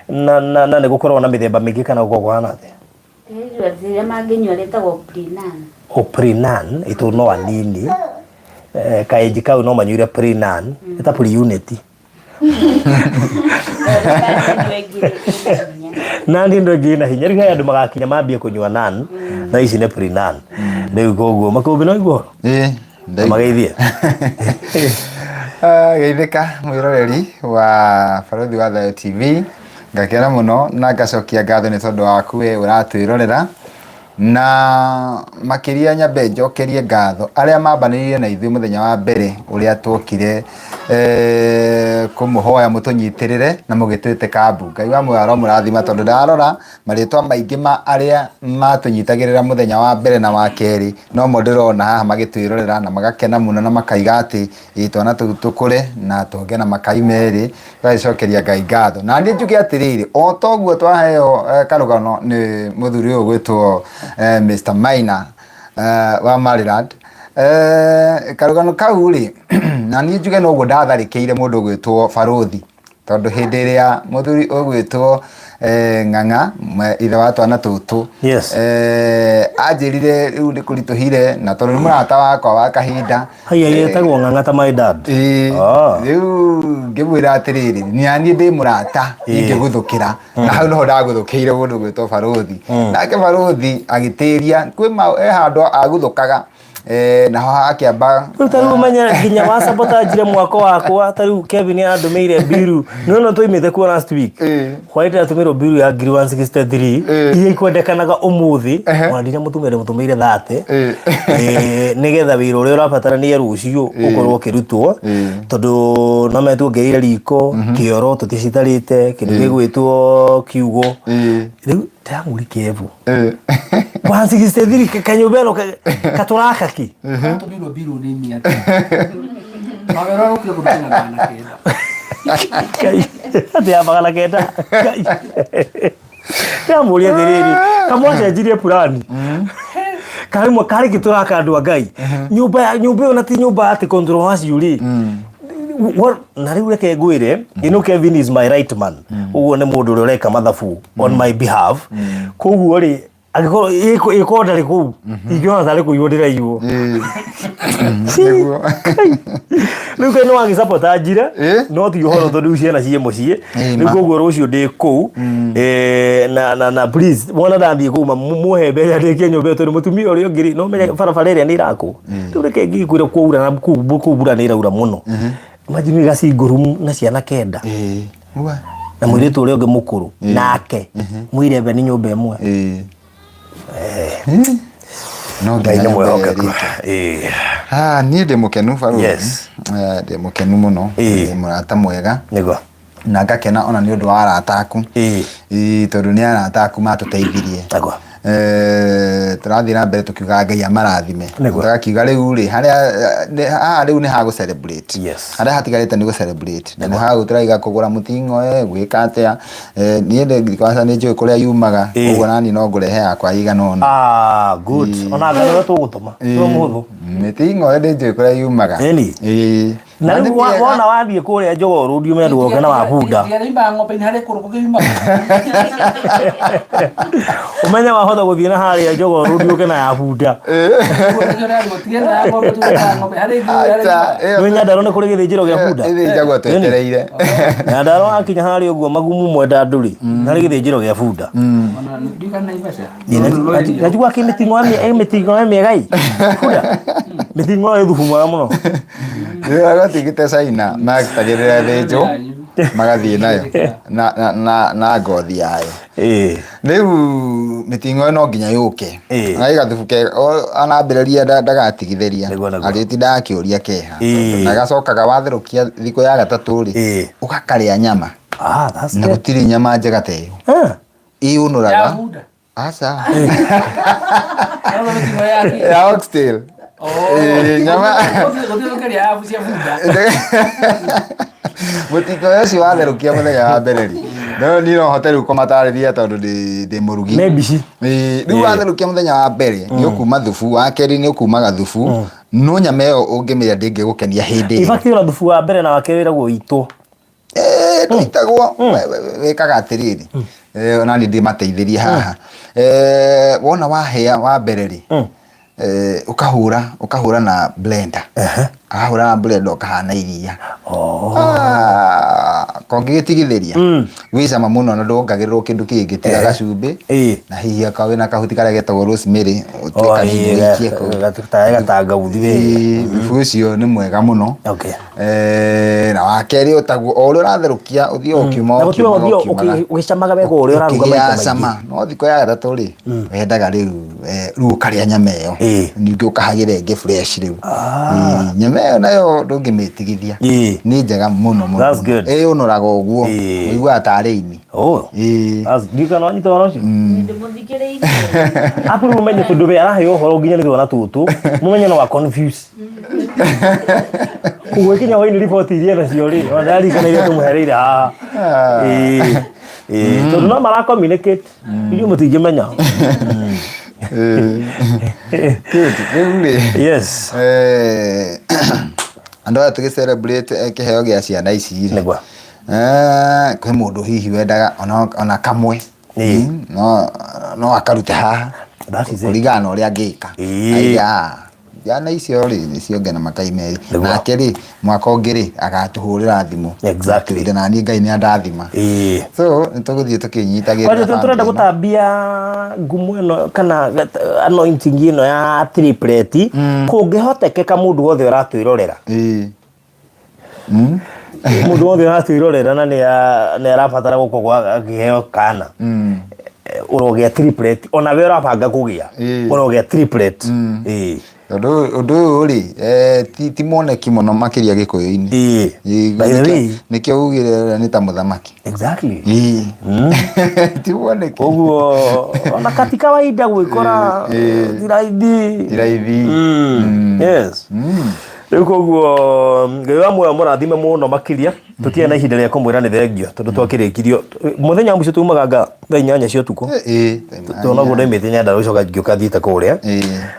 na nĩ gũkoragwo na mĩthemba mĩingĩ kana gũkoragwo kũhana atĩa? Rĩrĩa mangĩnyua rĩtagwo Prinan. O Prinan ĩtũ no anini, kaĩnji kau no manyuire Prinan ĩta pre-unity nan ĩno ĩngĩ ĩna hinya. Rĩu he andũ magakinya mambie kũnyua nan na ici nĩ Prinan rĩu, koguo makũmbĩ no igua Ĩĩ, ndaigua. Mageithie. Ah, geithĩka mwĩroreri wa Barũthi wa Thayũ TV, ngakena mũno na ngacokia ngatho nĩ tondũ waku we ũratwĩrorera, na makĩria nyambe njokerie ngatho arĩa mambanĩrĩire na ithuĩ mũthenya wa mbere ũrĩa twokire kũmũhoya mũtũnyitĩrĩre na mũgĩtwĩtĩka mbu. Ngai wa muoyo aromũrathima, tondũ ndarora marĩtwa maingĩ ma arĩa matũnyitagĩrĩra mũthenya wa mbere na wa kerĩ nomo ndĩrona haha magĩtwĩrorera na magakena mũno na makaiga atĩ ĩ twana tũu tũkũre na tũgĩe na makai merĩ. Tũgagĩcokeria Ngai ngatho. Na niĩ njuge atĩrĩrĩ, o toguo twaheo karũgano nĩ mũthuri ũyũ ũgwĩtwo Mr Maina wa Maryland, karũgano kau rĩ, na niĩ njuge noguo ndatharĩkĩire mũndũ ũgwĩtwo Barũthi, tondũ hĩndĩ ĩrĩa mũthuri ũgwĩtwo Ng'ang'a, ithe wa twana tũtũ, anjĩrire rĩu nĩ kũritũhire, na tondũ nĩ mũrata wakwa wa kahinda. Haiya, yetagwo Ng'ang'a ta my dad. Ĩĩ. Rĩu ngĩmwĩra atĩrĩrĩ, naniĩ ndĩ mũrata ingĩgũthũkĩra, na hau noho ndagũthũkĩire mũndũ gwĩtwo Barũthi. Nake Barũthi agĩtĩria kwĩ he handũ aguthũkaga, naho akĩamba. Rĩu ta rĩu ũmenye nginya wa sabotage mwako wakwa. Ta rĩu Kevin arandũmĩire mbiru, nĩ twaimĩte kuo last week, hwaĩte atũmĩrwo mbiru ya ngiri 163 iria ikwendekanaga ũmũthĩ. Ona ndinamũtũmĩra, ndĩmũtũmĩire 30, nĩgetha wĩra ũrĩa ũrabatarania rũciũ ũkorwo ũkĩrutwo, tondũ no metuongereire riko, kĩoro tũticitarĩte, kĩndũ gĩgwĩtwo kiugo. Rĩu ndĩramũri Kevu 163 kanyũmba ĩno katũraka ki. Tũmirwo mbirũ nĩ 900. Mawĩra ũrokire kũndũ na 900. Ngai, atĩ ya 900. Ngai. Ndĩramũria atĩrĩrĩ, kamwacenjirie purani karĩmwe karĩ gĩtũraka andũ a Ngai nyũmba ya nyũmba ĩyo, na ti nyũmba atĩ controversial rĩ. Na rĩu reke ngwĩre, you know Kevin is my right man, ũguo nĩ mũndũ ũrĩa ũreka mathabu on my behalf. Koguo rĩ, angĩkorwo ĩkorwo ndarĩ kũu, ingĩona tarĩ kũiywo ndĩraiywo. Nĩguo. Rĩu kaĩ nĩ wagĩcabotanjire? Ĩ? No ti ũhoro, tondũ rĩu ciana ciĩ mũciĩ. Ĩ, rĩu ma. Koguo rũciũ ndĩ kũu, na please, wona ndathiĩ kũu mũhe mbeca ndĩkie nyũmba ĩyo, tondũ mũtumia ũrĩa ũngĩ rĩ, no menye barabara ĩrĩa nĩ ĩrakwo rĩu. Reke ngĩkwĩra, kwaura na kũu mbura nĩ ĩraura mũno. Imagine ga single room na ciana 9. Ĩ, ua. Na mũirĩtu ũrĩa ũngĩ mũkũrũ nake mwirebe nĩ nyũmba ĩmwe. Ĩ. No Ngai nginya nĩ nyũmba ĩyo mwĩhokeku. ĩrĩke. Ĩ. Ah, niĩ ndĩ mũkenu, Barũthi. Yes. Ndĩ mũkenu mũno. Ĩ. Ndĩ mũrata mwega na ngakena ona nĩ ũndũ wa arata aku. Ĩ. Ĩ, tondũ nĩ arata aku matũteithirie. Nĩguo. Tũrathiĩ na mbere tũkiugaga Ngai amarathime. Nĩguo. Tũgakiuga rĩu rĩ harĩa haha rĩu nĩ ha gũ celebrate. Yes. Harĩa hatigarĩte nĩ gũ celebrate, na nĩ hau tũraiga kũgũra mũting'oe, gwĩka atĩa. Niĩ kwanza nĩ njũĩ kũrĩa yumaga. Ĩ. Ũguo nani no ngũrehe yakwa ĩigana ũna. Ah, good. Ona anga nĩwe tũgũtũma nĩwe mũhũthũ. Mĩting'oe ndĩ njũĩ kũrĩa yumaga. Ĩni. Ĩ. Na nĩ rĩu mĩega. wona wathiĩ kũrĩa Jogoo Road, ũmenye ndũgoke na wa bunda. Ndiarimbaga ng'ombe-inĩ harĩ kũrũ kũngĩumaga. Ũmenye wahota gũthiĩ na harĩa Jogoo Road ũke na ya bunda. Acha, ĩyo Nĩ Nyandarua nĩ kũrĩ gĩthĩnjĩro gĩa bunda. Ĩthĩnjagwo twetereire. Nyandarua wakinya harĩa ũguo magumu mwenda ndũrĩ harĩ gĩthĩnjĩro gĩa bunda. Najua kĩ mĩting'oe mĩega ĩ bunda, mĩting'oe ĩ thubu mwega mũno. Rĩrĩa gwatigĩte China makĩtagĩrĩra thĩnjwo. Magathiĩ nayo na, na, na, na ngothi yayo. Rĩu mĩting'oe no nginya yũke. Na ĩgathubu ke anambĩrĩria ndagatigithĩria. Nĩguo, nĩguo. Arĩtindaga akĩũria keha. Na gacokaga watherũkia thikũ ya gatatũ rĩ, ũgakarĩa nyama. Ah, that's Na good. gũtirĩ nyama njega ta ĩyo. Ĩũnũraga. Ya bunda. Aca. No mĩting'oe ya kĩ? Ya oxtail. Oh. Ĩĩ, nyama. Gũtirĩ ya cia bunda. Mũting'oe ũcio watherũkia mũthenya wa mbere rĩ, no niĩ no hote rĩu kũmatarĩria tondũ ndĩ mũrugi. Nĩ mbici. Ĩĩ, rĩu watherũkia mũthenya wa mbere nĩ ũkuma thubu, wa kerĩ nĩ ũkumaga thubu, no nyama ĩyo ũngĩmĩrĩa ndĩngĩgũkenia hĩndĩ ĩyo. In fact, ona thubu wa mbere na wa kerĩ wĩragwo ũitwo. Ĩĩ, ndũitagwo. Wĩkaga atĩrĩrĩ, ona niĩ ndĩmateithĩrie haha. Wona wahĩa wa mbere rĩ, ũkahũra ũkahũra na blender, wahũra na blender ũkahana iria. Ah, kongĩgĩtigithĩria wĩ cama mũno na ndwongagĩrĩrwo kĩndũ kĩngĩ tiga gacumbĩ na hihi akorwo wĩna kahuti karĩa getagwo rosemary ũtue kanini ũikie kũu. Tarĩ gatangauthi we. Ĩĩ, thubu ũcio nĩ mwega mũno. Na wa kerĩ ũtaguo o ũrĩa ũratherũkia ũthiĩ ũkiuma Na gũtirĩ ũkiumaga ũthiĩ ũkiumaga. ũgĩcamaga wega ũrĩa ũraruga maita Ũkĩgĩa maingĩ. cama no thikũ ya gatatũ rĩ wendaga rĩu rĩu ũkarĩa nyama ĩyo ningĩ ũkahagĩra ĩngĩ fresh rĩu. Ĩĩ, nyama ĩyo nayo ndũngĩmĩtigithia. Nĩ njega mũno mũno. That's good. Ĩyũnũraga ũguo ũiguaga tarĩ ini. Oh. Ĩĩ. Ndiũĩ kana wanyita ũhoro ũcio. Ndĩmũthikĩrĩirie. Apu rĩu mũmenye tondũ we araheo ũhoro nginya nĩ twana tũtũ mũmenye no wa confuse. Koguo ikinya hwainĩ riboti iria nacio rĩ ona ndarikana iria tũmũhereire haha. Ĩĩ. Ĩĩ, tondũ no mara communicate inyuĩ mũtingĩmenya. Good. Rĩu rĩ andũ aya tũgĩ celebrate kĩheo gĩa ciana ici rĩ. Nĩguo. Kwĩ mũndũ hihi wendaga ona kamwe. No akarute haha That is it. kũringana na ũrĩa angĩka. Aiga, "Ah, ciana icio rĩ nĩ cionge na makai merĩ." Nake rĩ mwaka ũngĩ rĩ agatũhũrĩra thimũ. Atwĩre na niĩ Ngai nĩ andathima. So nĩ tũgũthiĩ tũkĩnyitagĩrĩra Kwanja tũrenda family ĩno. gũtambia ngumo ĩno kana anointing ĩno ya triplet kũngĩhotekeka mũndũ wothe ũratwĩrorera. Mũndũ wothe ũratwĩrorera na nĩ arabatara gũkorwo akĩheo kana ũrogĩa triplet ona we ũrabanga kũgĩa ũrogĩa triplet. Tondũ ũndũ ũyũ rĩ ti mwoneki mũno makĩria gĩkũyũ-inĩ. By the way. Nĩkĩo ugire ũrĩa nĩ ta mũthamaki. Ti mwoneki. Ũguo ona kati kawaida gwĩkora ti raithi. Ti raithi. Yes. Rĩu koguo Ngai wa muoyo mũrathime mũno makĩria tũtiarĩ na ihinda rĩa kũmwĩra nĩ thengio tondũ twakĩrĩkirio mũthenya wa mũico tumaga anga thaa 8 cia ũtukũ. Tondũ ndaimĩte Nyandarua gĩcoka ngĩũka thiĩte kũrĩa.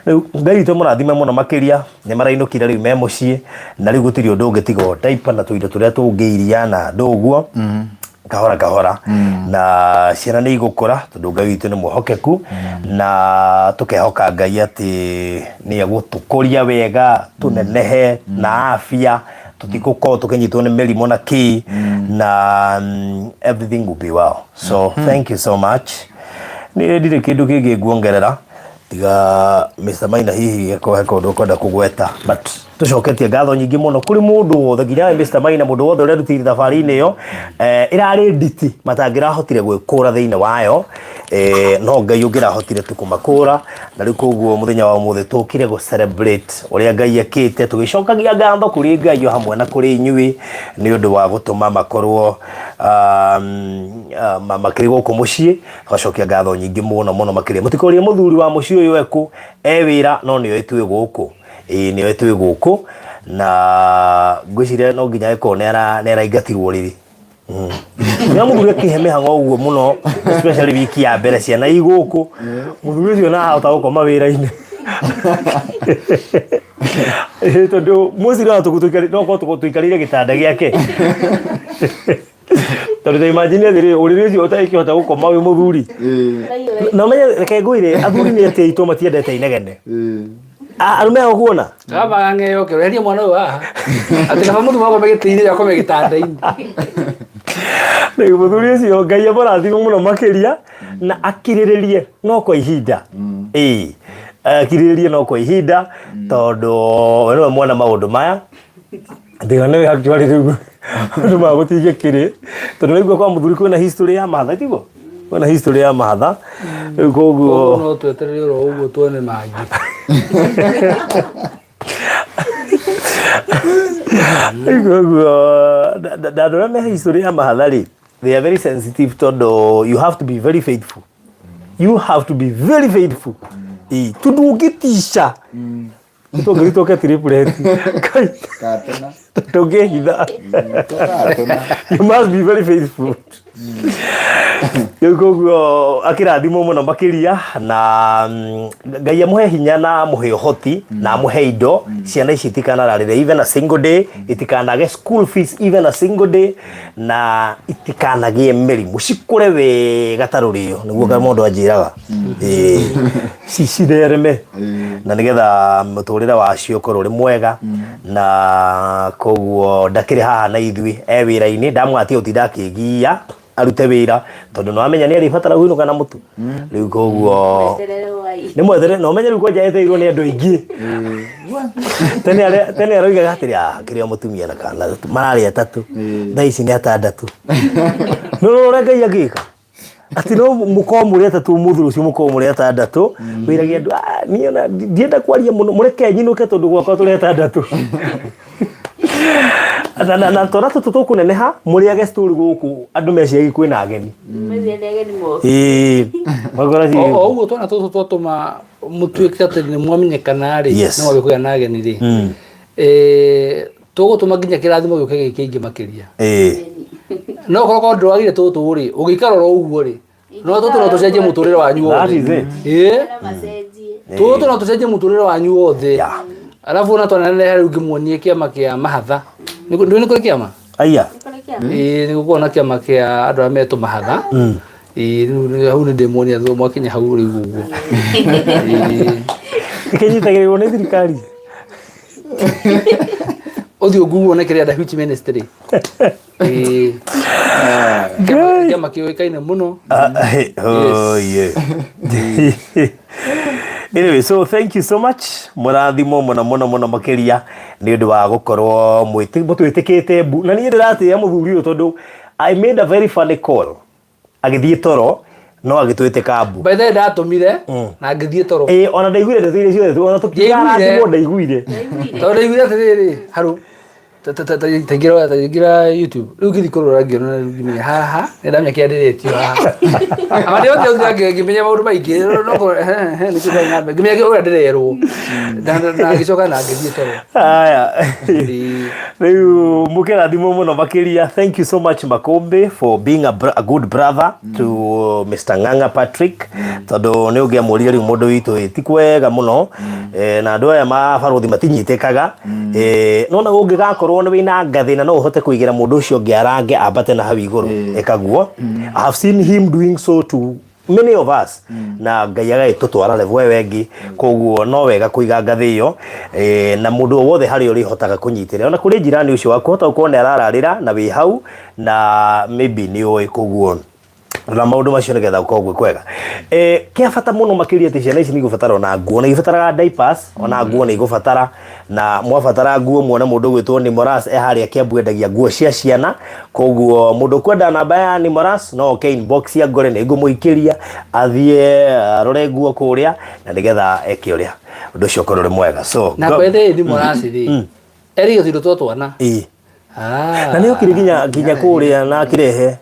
Rĩu Ngai witũ mũrathime mũno makĩria nĩ marainũkire rĩu me mũciĩ na rĩu gũtirĩ ũndũ ũngĩ tiga o diaper na tũindo tũrĩa tũngĩ iria na andũ ũguo kahora kahora na ciana nĩ igũkũra tondũ Ngai witũ nĩ mwĩhokeku na tũkehoka Ngai atĩ nĩ egũtũkũria wega tũnenehe na afya tũtigũkorwo tũkĩnyitwo nĩ mĩrimũ na kĩ na everything will be well so thank you so much. Niĩ ndirĩ kĩndũ kĩngĩ nguongerera tiga Mr. Maina hihi gĩkorwo he kaũndũ ũkwenda kũgweta but tũcoketie ngatho nyingĩ mũno kũrĩ mũndũ wothe nginya we Mr. Maina mũndũ wothe ũrĩa rutire thabarĩ-inĩ ĩyo ĩrarĩ nditi matangĩrahotire gwĩkũra thĩinĩ wayo no Ngai ũngĩrahotire tu kũmakũra na rĩu koguo mũthenya wa ũmũthĩ tũkire gũ celebrate ũrĩa Ngai ekĩte tũgĩcokagia ngatho kũrĩ Ngai o hamwe na kũrĩ inyuĩ nĩ ũndũ wa gũtũma makorwo makĩrĩ gũkũ mũciĩ. Tũgacokia ngatho nyingĩ mũno mũno makĩria. Mũtikorie mũthuri wa mũciĩ ũyũ ekũ, e wĩra no nĩoĩ twĩ gũkũ. Ĩĩ nĩoĩ twĩ gũkũ na ngwĩciria no nginya ĩkorwo nĩ araingatirwo ũrĩrĩ. Nĩ mũthuri akĩhe mĩhang'o ũguo mũno especially wiki ya mbere ciana i gũkũ, mũthuri ũcio na ahota gũkoma wĩra-inĩ. Tondũ mũciĩ no korwo tũikarĩire gĩtanda gĩake. Tondũ ta imagine atĩrĩrĩ, ũrĩrĩ ũcio ũtangĩkĩhota gũkoma wĩ mũthuri. Na ũmenye reke ngwĩre athuri nĩ atĩ aitũ matiendete inegene. Arũme aya ũkuona? Kaba ng'eyo kĩro eheria mwana ũyũ haha. Atĩ kaba mũthuri wakwa gĩtĩ-inĩ akome gĩtanda-inĩ. Rĩu mũthuri ũcio Ngai amũrathime mũno makĩria na akirĩrĩrie no kwa ihinda. Ĩĩ. Akirĩrĩrie no kwa ihinda tondũ we nĩwe mwana maũndũ maya. Ndiga nĩwe actually rĩu. Andũ magũtingĩkĩrĩ tondũ nĩguo kwa mũthuri kwĩna history ya mahatha tiguo? Kwĩna history ya mahatha. Rĩu Koguo koguo no tweterere oro ũguo tuone mangĩ. Rĩu koguo na andũ arĩa me history ya mahatha rĩ, they are very sensitive tondũ you have to be very faithful. You have to be very faithful. Ĩĩ, tondũ ũngĩtica tũngĩgĩtuĩka triplet. Kai, Katena. Ndũngĩhitha. Tũgatũna. You must be very faithful. Rĩu koguo akĩrathimwo mũno makĩria na Ngai amũhe hinya na amũhe ũhoti na amũhe indo ciana ici itikanararĩre even a single day, itikanage school fees even a single day, na itikanagĩe mĩrimũ, cikũre wega ta rũrĩo nĩguo mũndũ anjĩraga. Ĩĩ, cithereme na nĩgetha mũtũrĩre wacio ũkorwo ũrĩ mwega. Na koguo ndakĩrĩ haha na ithuĩ, e wĩra-inĩ, ndamwatia gũtinda akĩgia arute wĩra tondũ nĩwamenya nĩ arĩbatara kũinũka na mũtu. Rĩu koguo nĩ mweterere na ũmenye rĩu kwanja etereirwo nĩ andũ aingĩ. Tene tene aroigaga atĩrĩ, "Ah, kĩrĩa mũtumia na kana mararĩ atatũ, thaa ici nĩ atandatũ." No ũrĩa Ngai angĩka atĩ no mũkorwo mũrĩ atatũ ũmũthĩ, rũciũ mũkorwo mũrĩ atandatũ. Wĩragia andũ, "Ah, niĩ ona ndienda kwaria mũno, mũreke nyinũke tondũ gwakwa tũrĩ atandatũ." Na twana tũtũ tũkũneneha mũrĩage story gũkũ andũ meciagia kwĩna ageni. Ĩĩ, magora O ũguo twana tũtũ twatũma mũtuĩke atĩ nĩ mwamenyekana rĩ, nĩ mwambia kũgĩa na ageni rĩ, tũgũtũma nginya kĩrathimo gĩũke gĩ kĩingĩ makĩria. No korwo korwo ndwagire tũtũ rĩ, ũgĩikara oro ũguo rĩ, no tũtũ no tũcenjie mũtũrĩre wanyu That wothe. is it. Tũtũ no tũcenjie mũtũrĩre wanyu wothe. Arabu ona twananeneha rĩu ngĩmuonie kĩama kĩa mahatha. Nĩ nĩ kũrĩ kĩama? Aya. Ĩĩ, nĩ gũkorwo na kĩama kĩa andũ arĩa metwo mahatha. Ĩĩ, rĩu hau nĩ ndĩmuonia thutha mwakinya hau rĩu ũguo. Ĩĩ. Kĩnyitagĩrĩrwo nĩ thirikari. Ũthiĩ ũnguo wone kĩrĩa the which ministry. Ĩĩ. Kĩama kĩũĩkaine mũno. Oh, yeah. Anyway, so thank you so much, mũrathimwo mũno mũno mũno makĩria nĩ ũndũ wa gũkorwo mũtwĩtĩkĩte mbu. Na niĩ ndĩratĩĩa mũthuri ũyũ tondũ I made a very funny call, agĩthiĩ toro no agĩtwĩtĩka mbu. By the way, ndatũmire na ngĩthiĩ toro. Ĩĩ, ona ndaiguire ndeto iria ciothe ona tũkĩrathimwo ndaiguire. Tondũ ndaiguire atĩrĩrĩ, harũ taingĩra YouTube, rĩu ngĩthiĩ kũrora ngĩona, rĩu ngĩmenya haha nĩ ndamenya kĩrĩa ndĩretio haha. Ama ndĩotire ngĩmenya maũndũ maingĩ no nĩkĩo ndarĩ na mbere ngĩmenya ũrĩa ndĩrerwo na ngĩcoka na ngĩthiĩ toro. Aya. Rĩu mũkĩrathimwo mũno makĩria. Thank you so much, Makombe, for being a good brother to Mr. Ng'ang'a Patrick, tondũ nĩ ũngĩamũrire rĩu mũndũ witũ ĩ ti kwega mũno. Na andũ aya mabarũthi matinyitĩkaga. No na ũngĩgakorwo nĩ wĩna ngathĩna no ũhote kũigĩra mũndũ ũcio ũngĩ arange ambate na hau igũrũ, ĩkaguo. I have seen him doing so to many of us na Ngai agagĩtũtwara level ĩyo ĩngĩ. Koguo no wega kũiga ngathĩ ĩyo, na mũndũ o wothe harĩa ũrĩhotaga kũnyitĩrĩra, ona kũrĩ njirani ũcio waku hota gũkorwo nĩ arararĩra na wĩ hau na maybe nĩ ũĩ. Koguo na maũndũ macio nĩgetha gũkorwo gwĩ kwega. Kĩa bata mũno makĩria atĩ ciana ici nĩ igũbatara ona nguo, nĩ ibataraga diapers, ona nguo nĩ igũbatara. Na mwabatara nguo muone mũndũ ũgwĩtwo Nimoras e harĩa Kiambu, endagia nguo cia ciana. Koguo mũndũ ũkwenda namba ya Nimoras no oke inbox ya ngore, nĩ ngũmũikĩria athiĩ arore nguo kũrĩa na nĩgetha eke ũrĩa ũndũ ũcio ũkorwo ũrĩ mwega. So Na by the way, thimũ racirĩ erĩgio tũindo twa twana. Ĩĩ. Na nĩ okire nginya kũrĩa na akĩrehe.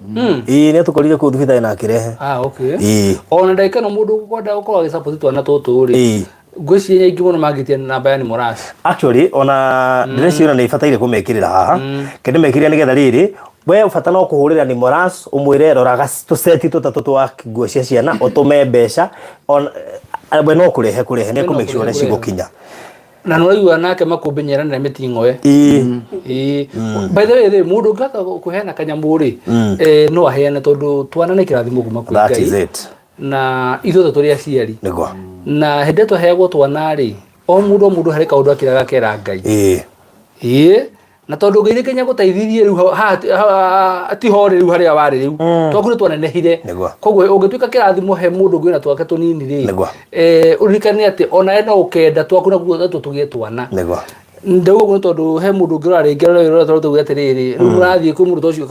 Ĩĩ, nĩ atũkorire kũu thibitarĩ na akĩrehe. Ah, okay. Ĩĩ. Ona ndagĩka ĩno mũndũ ũkwenda gũkorwo agĩsupport twana tũtũ rĩ, ngwĩciria aingĩ mũno mangĩtia namba ya Nimoras. Actually, ona ndĩreciria nĩ ibataire kũmekĩrĩra haha, kende mekĩrĩra nĩgetha rĩrĩ we bata no kũhũrĩra Nimoras ũmwĩre rora tũceti tũtatũ twa nguo cia ciana, ũtũme mbeca ona we no kũrehe nĩ We no kũ make sure kũrehe, nĩ cigũkinya. Na nĩ ũraigua nake makũmbĩ nyeranĩra mĩting'oe. Ĩĩ. Ĩĩ. By the way rĩ, mũndũ ũngĩhota kũheana kanyamũ rĩ, no aheane tondũ twana nĩ kĩrathimo kuma kwĩ That is Ngai. it. Na ithuothe tũrĩ aciari. Nĩguo. Na hĩndĩ ĩrĩa twaheagwo twana rĩ, o mũndũ harĩ kaũndũ akĩraga akera Ngai. Ĩĩ. Na tondũ Ngai rĩngĩ nĩagũteithirie rĩu haha ti ho rĩ rĩu harĩa warĩ rĩu. Twaku nĩ twanenehire. Nĩguo. Koguo ũngĩtuĩka kĩrathimo he mũndũ ũngĩ wĩna twake tũnini rĩ, Nĩguo. Ũririkane atĩ onawe no ũkenda twaku naguo natuo tũgĩe twana. Nĩguo. Ndauga ũguo nĩ tondũ he mũndũ ũngĩrora rĩngĩ arore wĩra ũrĩa tũrauga atĩrĩrĩ, rĩu mũrathiĩ kwĩ mũndũ ta ũcio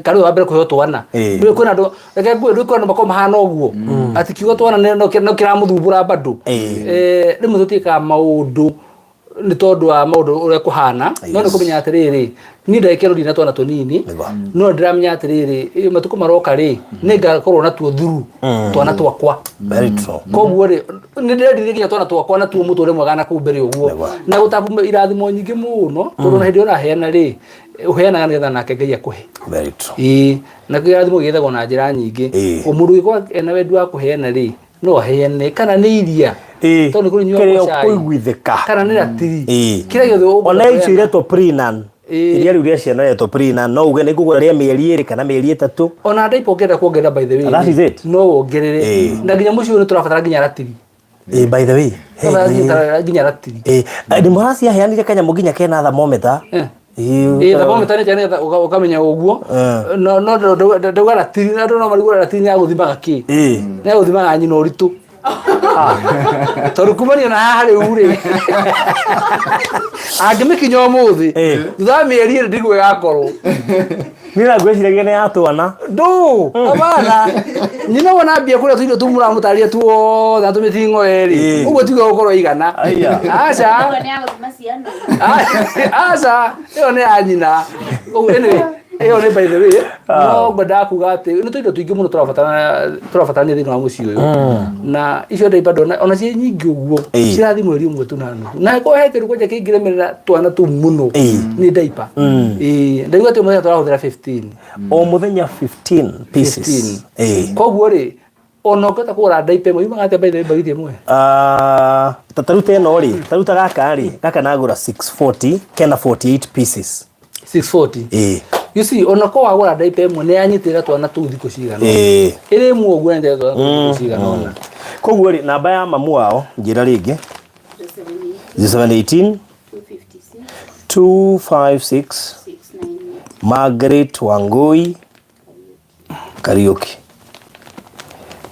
karĩ wa mbere kũheo twana. Nĩũĩ kwĩna andũ, reke ngwĩre, nĩũĩ kwĩna andũ makoragwo mahana ũguo, atĩ kiugo twana no kĩramũthumbũra bado. Rĩmwe tũtiĩkaga maũndũ nĩ tondũ wa maũndũ ũrĩa kũhana, no nĩ kũmenya atĩrĩrĩ, niĩ ndagĩka ĩno ndirĩ na twana tũnini, no nĩndĩramenya atĩrĩrĩ, matukũ maroka rĩ, nĩngakorwo natuo through twana twakwa. Very true. Koguo rĩ, nĩ ndĩrendithia nginya twana twakwa natuo mũtũrĩre mwega na kũu mbere ũguo. Na gũtabu irathimo nyingĩ mũno, tondũ ona hĩndĩ ĩrĩa ũraheana rĩ, ũheanaga nĩgetha nake Ngai akũhe. Very true. Ĩĩ, na kĩrathimo gĩethagwo na njĩra nyingĩ. O mũndũ ũngĩkorwo ena wendi wa kũheana rĩ, no aheane, kana nĩ iria, tondũ nĩ kũrĩ nyuagwo Kĩrĩa cai. ũkũiguithĩka. Kana nĩ ratiri. Kĩrĩa gĩothe Ona ũngĩhota icio kũheana. iretwo Prenan. Iria rĩu rĩa ciana rĩretwo Prenan, no uge nĩ ngũgũra rĩa mĩeri 2 kana mĩeri 3. Ona diaper ũngĩenda kuongerera by the way, That is it. no wongerere. Na nginya mũciĩ ũyũ nĩ tũrabatara nginya ratiri. By the way, hey, Tũrabatara nginya ratiri. Nĩ mũraciaheanire kanyamũ nginya kena thermometer. Thermometer nĩ nĩgetha ũkamenya ũguo. No, no, ndauga ratiri, andũ no marigwo ratiri nĩ ya gũthimaga kĩ? Nĩ ya gũthimaga nyina ũritũ. Tondũ kumania na haha rĩu rĩ, angĩmĩkinya ũmũthĩ, thutha wa mĩeri 2 ndiguo ĩgakorwo. Niĩ na ngwĩciragia nĩ ya twana. Ndũ, hapana. Nyina wona ambia kũrĩa tũirio tũu mũramũtarĩria tuothe na tũmĩting'o ĩrĩ. Ũguo tiguo gũkorwo igana. Aya. Aca. Ũguo nĩ ya gũthima ciana. Aca, ĩyo nĩ ya nyina. Ũguo anyway, ĩyo nĩ by the way, no ngwendaga kuga atĩ nĩ tũindo tũingĩ mũno tũrabatarania thĩinĩ wa mũciĩ ũyũ. Na icio diaper ndona ona ciĩ nyingĩ ũguo, cirathiĩ mweri ũmwe tu na nuthu. Na angĩkorwo he kĩndũ kwanja kĩngĩremerera twana tũu mũno, nĩ diaper. Ndaigua atĩ mũthenya tũrahũthĩra 15. O mũthenya 15 pieces. 15. Koguo rĩ, ona ũngĩhota kũgũra diaper ĩmwe, yumaga atĩa by the way mbagiti ĩmwe? Ta rĩu ta ĩno rĩ, ta rĩu ta gaka rĩ, gaka nagũra 640, kena 48 pieces. 640. You see, ona ko wagũra diaper ĩmwe nĩ yanyitĩrĩra twana tũu thikũ cigana ũna. Ĩrĩ ĩmwe ũguo yanyitĩrĩra twana tũu thikũ cigana ũna. Koguo rĩ, namba ya mamu wao, njĩra rĩngĩ. 0718 256 Margaret Wangui Kariuki.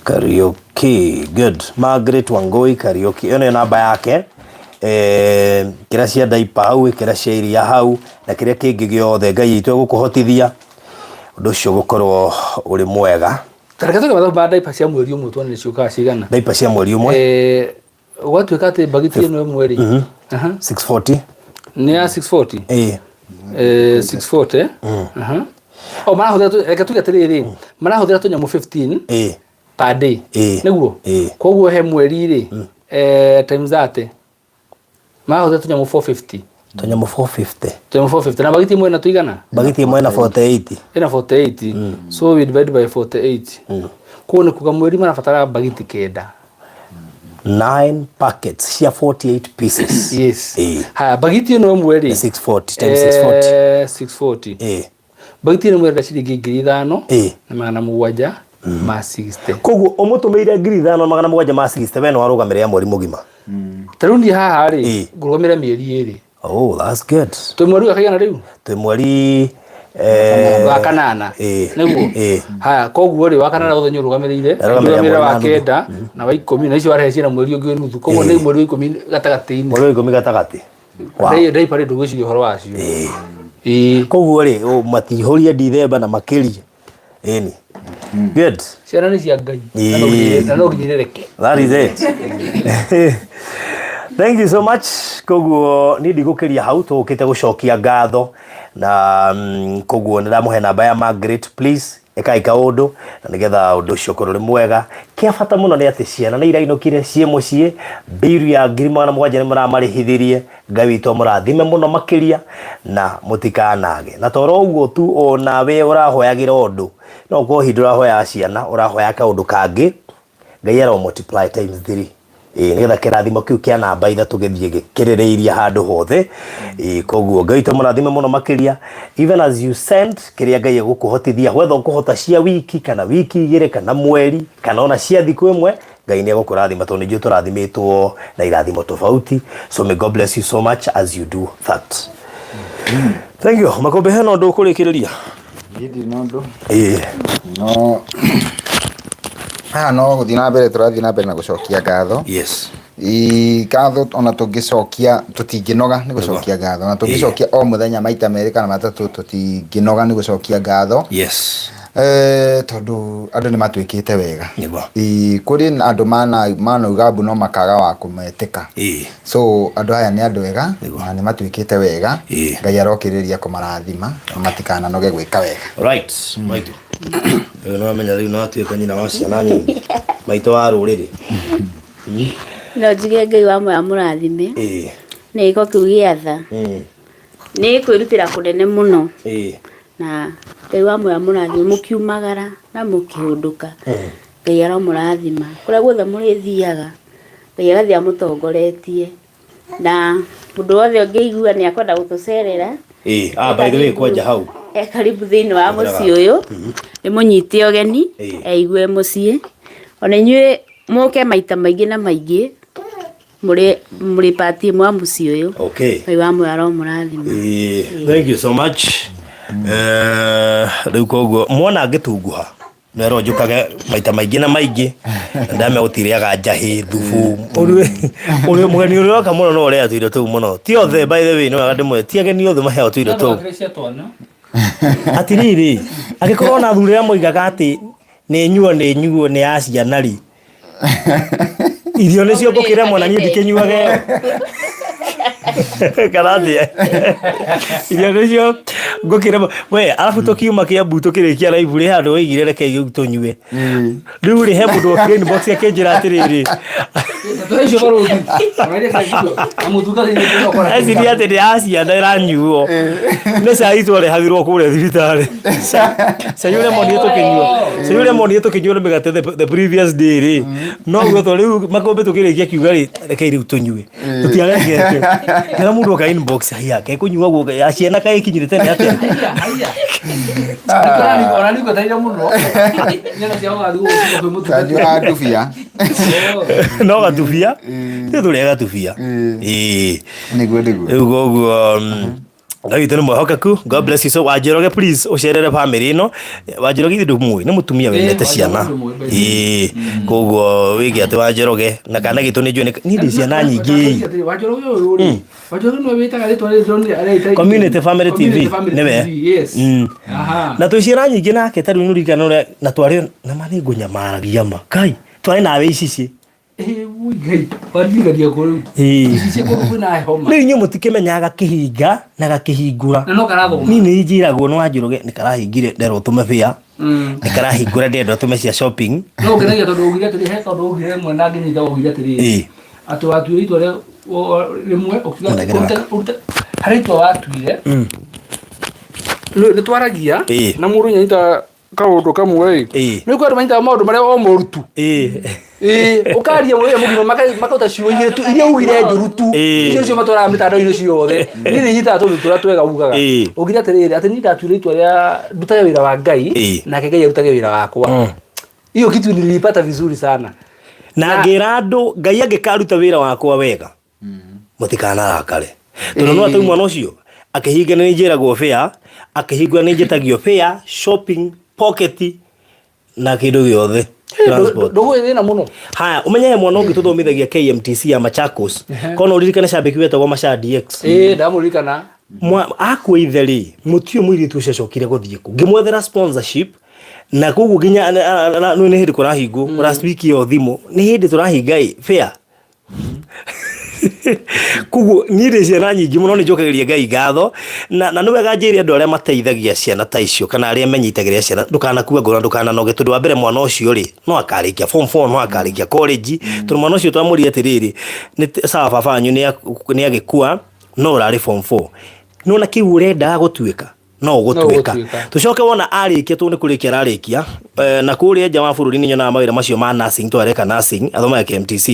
Kariuki, good. Margaret Wangui Kariuki. Ĩyo nĩyo namba yake. Kĩrĩa cia diaper hau, kĩrĩa cia iria hau, na kĩrĩa kĩngĩ gĩothe Ngai witũ egũkũhotithia, ũndũ ũcio ũgũkorwo ũrĩ mwega. Ta reke tũge mathabu ma diaper cia mweri ũmwe tuone nĩ ciũkaga cigana. Diaper cia mweri ũmwe. Gwatuĩka atĩ mbagiti ĩno ĩmwe rĩ, 640. Nĩ ya 640? 640. O marahũthĩra reke tuge atĩrĩrĩ, marahũthĩra tũnyamũ 15 per day. Nĩguo? Koguo he mweri rĩ, times 30. Marahũthĩra tũnyamũ 450. Tũnyamũ 450. Tũnyamũ 450. Na mbagiti ĩmwe ĩna tũigana? Mbagiti ĩmwe ĩna 48. Ĩna 48. So we divide by 48. Koguo nĩ kuga mweri marabatara mbagiti 9. 9 packets cia 48 pieces. Yes. Haya, mbagiti ĩno ĩmwe rĩ, 640 times 640. 640. Mbagiti ĩno ĩmwe ĩrenda ciringi ngiri ithano na magana mũgwanja ma 60. Koguo ũmũtũmĩire ngiri ithano na magana mũgwanja ma 60, we nĩ warũgamĩrĩra mweri mũgima. Ta rĩu niĩ haha rĩ, ngũrũgamĩrĩra mĩeri 2. Oh, that's good. Twĩ mweri wa kaigana rĩu? Twĩ mweri, wa kanana. Nĩguo? Haya, koguo rĩ, wa kanana wothe nĩ ũrũgamĩrĩire, Ndarũgamĩrĩra ũrũgamĩrĩra wa mweri na nuthu. 9 na wa 10, na icio warehe ciĩna mweri ũngĩ nuthu. Koguo nĩ mweri wa 10 gatagatĩ-inĩ. Mweri wa 10 gatagatĩ. Wow. Ndaipa rĩ, ndũgwĩciria ũhoro wacio. Koguo rĩ, matihũrie Dithemba na makĩria. Ĩni. Good. Ciana nĩ cia Ngai. Na no nginya irereke. That is it. Thank you so much. Koguo niĩ ndigũkĩria hau, tũgũkĩte gũcokia ngatho na koguo nĩ ndamũhe namba ya Margaret, please ĩkai kaũndũ na nĩgetha ũndũ ũcio ũkorwo ũrĩ mwega. Kĩa bata mũno nĩ atĩ ciana nĩ irainũkire ciĩ mũciĩ, biru ya ngiri magana mũgwanja nĩ mũramarĩhithirie. Ngai witũ amũrathime mũno makĩria na mũtikanage. Na toro ũguo tu onawe ũrahoyagĩra ũndũ, no ũkorwo hihi ndũrahoyaga ciana, ũrahoya kaũndũ kangĩ, Ngai aro multiply times 3. Nĩgetha kĩrathimo kĩu kĩa namba 3 gĩthiĩ gĩkĩrĩrĩirie handũ hothe. Koguo Ngai witũ amũrathime mũno makĩria. Even as you send, kĩrĩa Ngai egũkũhotithia, whether ũkũhota cia wiki, kana wiki 2, kana mweri, kana ona cia thikũ ĩmwe, Ngai nĩ egũkũrathima tondũ nĩ njũĩ tũrathimĩtwo na irathimo tofauti. So may God bless you so much as you do that. Thank you. Makũmbĩ, hena ũndũ ũkũrĩkĩrĩria? Niĩ ndirĩ na ũndũ. No haha no gũthiĩ na mbere tũrathiĩ na mbere na gũcokia ngatho. Ngatho ona tũngĩcokia tũtingĩnoga nĩ gũcokia ngatho, ona tũngĩcokia o mũthenya maita merĩ kana matatũ tũtingĩnoga nĩ gũcokia ngatho. Yes. Tondũ andũ nĩ matuĩkĩte wega. Nĩguo. Kũrĩ na andũ manauga mbu no makaga wa kũmetĩka. So andũ aya nĩ andũ ega na nĩ matuĩkĩte wega. Ngai arokĩrĩria kũmarathima na matikananoge gwĩka wega. Right. Maitũ. Rĩu nĩwamenya rĩu nĩwatuĩka nyina wa ciana nyingĩ. Maitũ wa rũrĩrĩ. No njuge Ngai wa muoyo amũrathime nĩ gĩko kĩu gĩa tha. Nĩ kwĩrutĩra kũnene mũno. Na Ngai wa muoyo amũrathime mũkiumagara na mũkĩhũndũka. Ngai aromũrathima. Kũrĩa guothe mũrĩthiaga Ngai agathiĩ amũtongoretie. Na mũndũ wothe ũngĩigua nĩ akwenda gũtũcerera. Ah, by the way, kwanja hau. E karibu thĩinĩ wa mũciĩ ũyũ. Nĩ mũnyite ũgeni, eigue mũciĩ. Ona inyuĩ mũke maita maingĩ na maingĩ mũrĩ mũrĩ part ĩmwe ya mũciĩ ũyũ. Okay. Ngai wa muoyo aromũrathima. Thank you so much. Rĩu koguo mwona ngĩtunguha nerwo njũkage maita maingĩ na maingĩ ndamenya gũtirĩaga njahĩ thubu ũrĩ mũgeni ũrĩa ũroka mũno no ũrĩa tũirio tũu mũno ti othe by the way no wega ndĩmwe ti ageni othe maheagwo tũirio tũu atirĩrĩ angĩkorwo na athuri arĩa moigaga atĩ nĩ nyuo nĩ nyuo nĩ ya ciana rĩ irio nĩcio ngũkĩra mwana niĩ ndikĩnyuage kana atĩa irio nĩcio ngũkĩra we arabu tũkiuma Kĩambu tũkĩrĩkia live rĩ handũ woigire reke rĩu tũnyue rĩu rĩ he mũndũ okire inbox akĩnjĩra atĩrĩrĩ eciria atĩ nĩ ya ciana ĩranyuo nĩ cai twarehagĩrwo kũrĩa thibitarĩ cai ũrĩa monire tũkĩnyua cai ũrĩa monire tũkĩnyua na mĩgate the previous day rĩ noguo to rĩu makũmbĩ tũkĩrĩkia kiuga rĩ rekei rĩu tũnyue tũtiarengete kĩra mũndũ oka inbox haiya kekũnyua guo ya ciana kaĩ ikinyire tene atĩa Kanyua ndubia. No gatubia nĩ tũrĩa gatubia ĩĩ. Nĩguo nĩguo. Rĩu koguo Ngai witũ nĩ mwĩhokeku. God bless you. So Wanjĩroge please ũcerere family ĩno. Wanjĩroge ithuĩ ndũmũĩ nĩ mũtumia wendete ciana. Ĩĩ. Koguo wĩke atĩ Wanjĩroge na kana gitũ nĩ njũĩ niĩ ndĩ ciana nyingĩ. Community Family TV nĩwe. Na twĩ ciana nyingĩ nake ta rĩu nĩ ũririkana ũrĩa na twarĩ na ma nĩ ngũnyamaragia ma. Kai twarĩ nawe icici. Ĩĩ. Rĩu inyuĩ mũtikĩmenyaga gakĩhinga na gakĩhingũra. Niĩ nĩ njĩragwo nĩ Wanjĩrũge nĩ karahingire nderwo tũme bĩa nĩ karahingũra ndĩrenda tũme cia shopping. No ngenagia tondũ ugire atĩrĩ he kaũndũ ugire rĩmwe na ngĩnyita ugire atĩrĩrĩ atĩ watuire itua rĩa rĩmwe ũkiuga Mũnengere ũrute ũrute harĩ itua watuire nĩ twaragia na mũndũ nyanyita kaũndũ kamwe ĩ nĩ kwenda manyitaga maũndũ marĩa o moru tu ĩĩ ũkaria mũthenya mũgima makauta ciugo igĩrĩ tu iria ugire njũru tu icio nĩcio matwaraga mĩtandao-inĩ ciothe niĩ nĩ nyitaga tũndũ tũrĩa twega ugaga ugire atĩrĩrĩ atĩ niĩ ndatuire itua rĩa ndutage wĩra wa Ngai nake Ngai arutage wĩra wakwa hiyo kitu nilipata vizuri sana na ngĩra andũ Ngai angĩkaruta wĩra wakwa wega mũtikanarakare tondũ no atau mwana ũcio akĩhinga nĩ njĩragwo fare akĩhingũra nĩ njĩtagio fare shopping pocket na kĩndũ gĩothe transport ndũgũ thĩna mũno haya ũmenye he mwana ũngĩ tũthomithagia KMTC ya Machakos kono ũririkane cambĩki wetagwo Macha DX ĩĩ ndamũririkana Akua ithe rĩ mũtiũ mũirĩtu ũcio acokire gũthiĩ kũ ngĩmwethera sponsorship na koguo nginya nĩ hĩndĩ kũrahingwo last week ĩyo thimũ nĩ hĩndĩ tũrahinga ĩ fare koguo niĩ ndĩ ciana nyingĩ mũno nĩ njokagĩria Ngai ngatho na nĩ wega njĩre andũ arĩa mateithagia ciana ta icio kana arĩa menyitagĩrĩra ciana ndũkanakue ngoro na ndũkananoge tondũ wa mbere mwana ũcio rĩ no akarĩkia form 4 no akarĩkia college tondũ mwana ũcio twamũrire atĩrĩrĩ nĩ sawa baba wanyu nĩ agĩkua no ũrarĩ form 4 nĩwona kĩu ũrendaga gũtuĩka no ũgũtuĩka ũgũtuĩka. tucoke wona arĩkia tondũ nĩ kũrĩkia ararĩkia na kũrĩa nja wa bũrũri nĩ nyonaga mawĩra macio ma nursing twareka nursing athomaga KMTC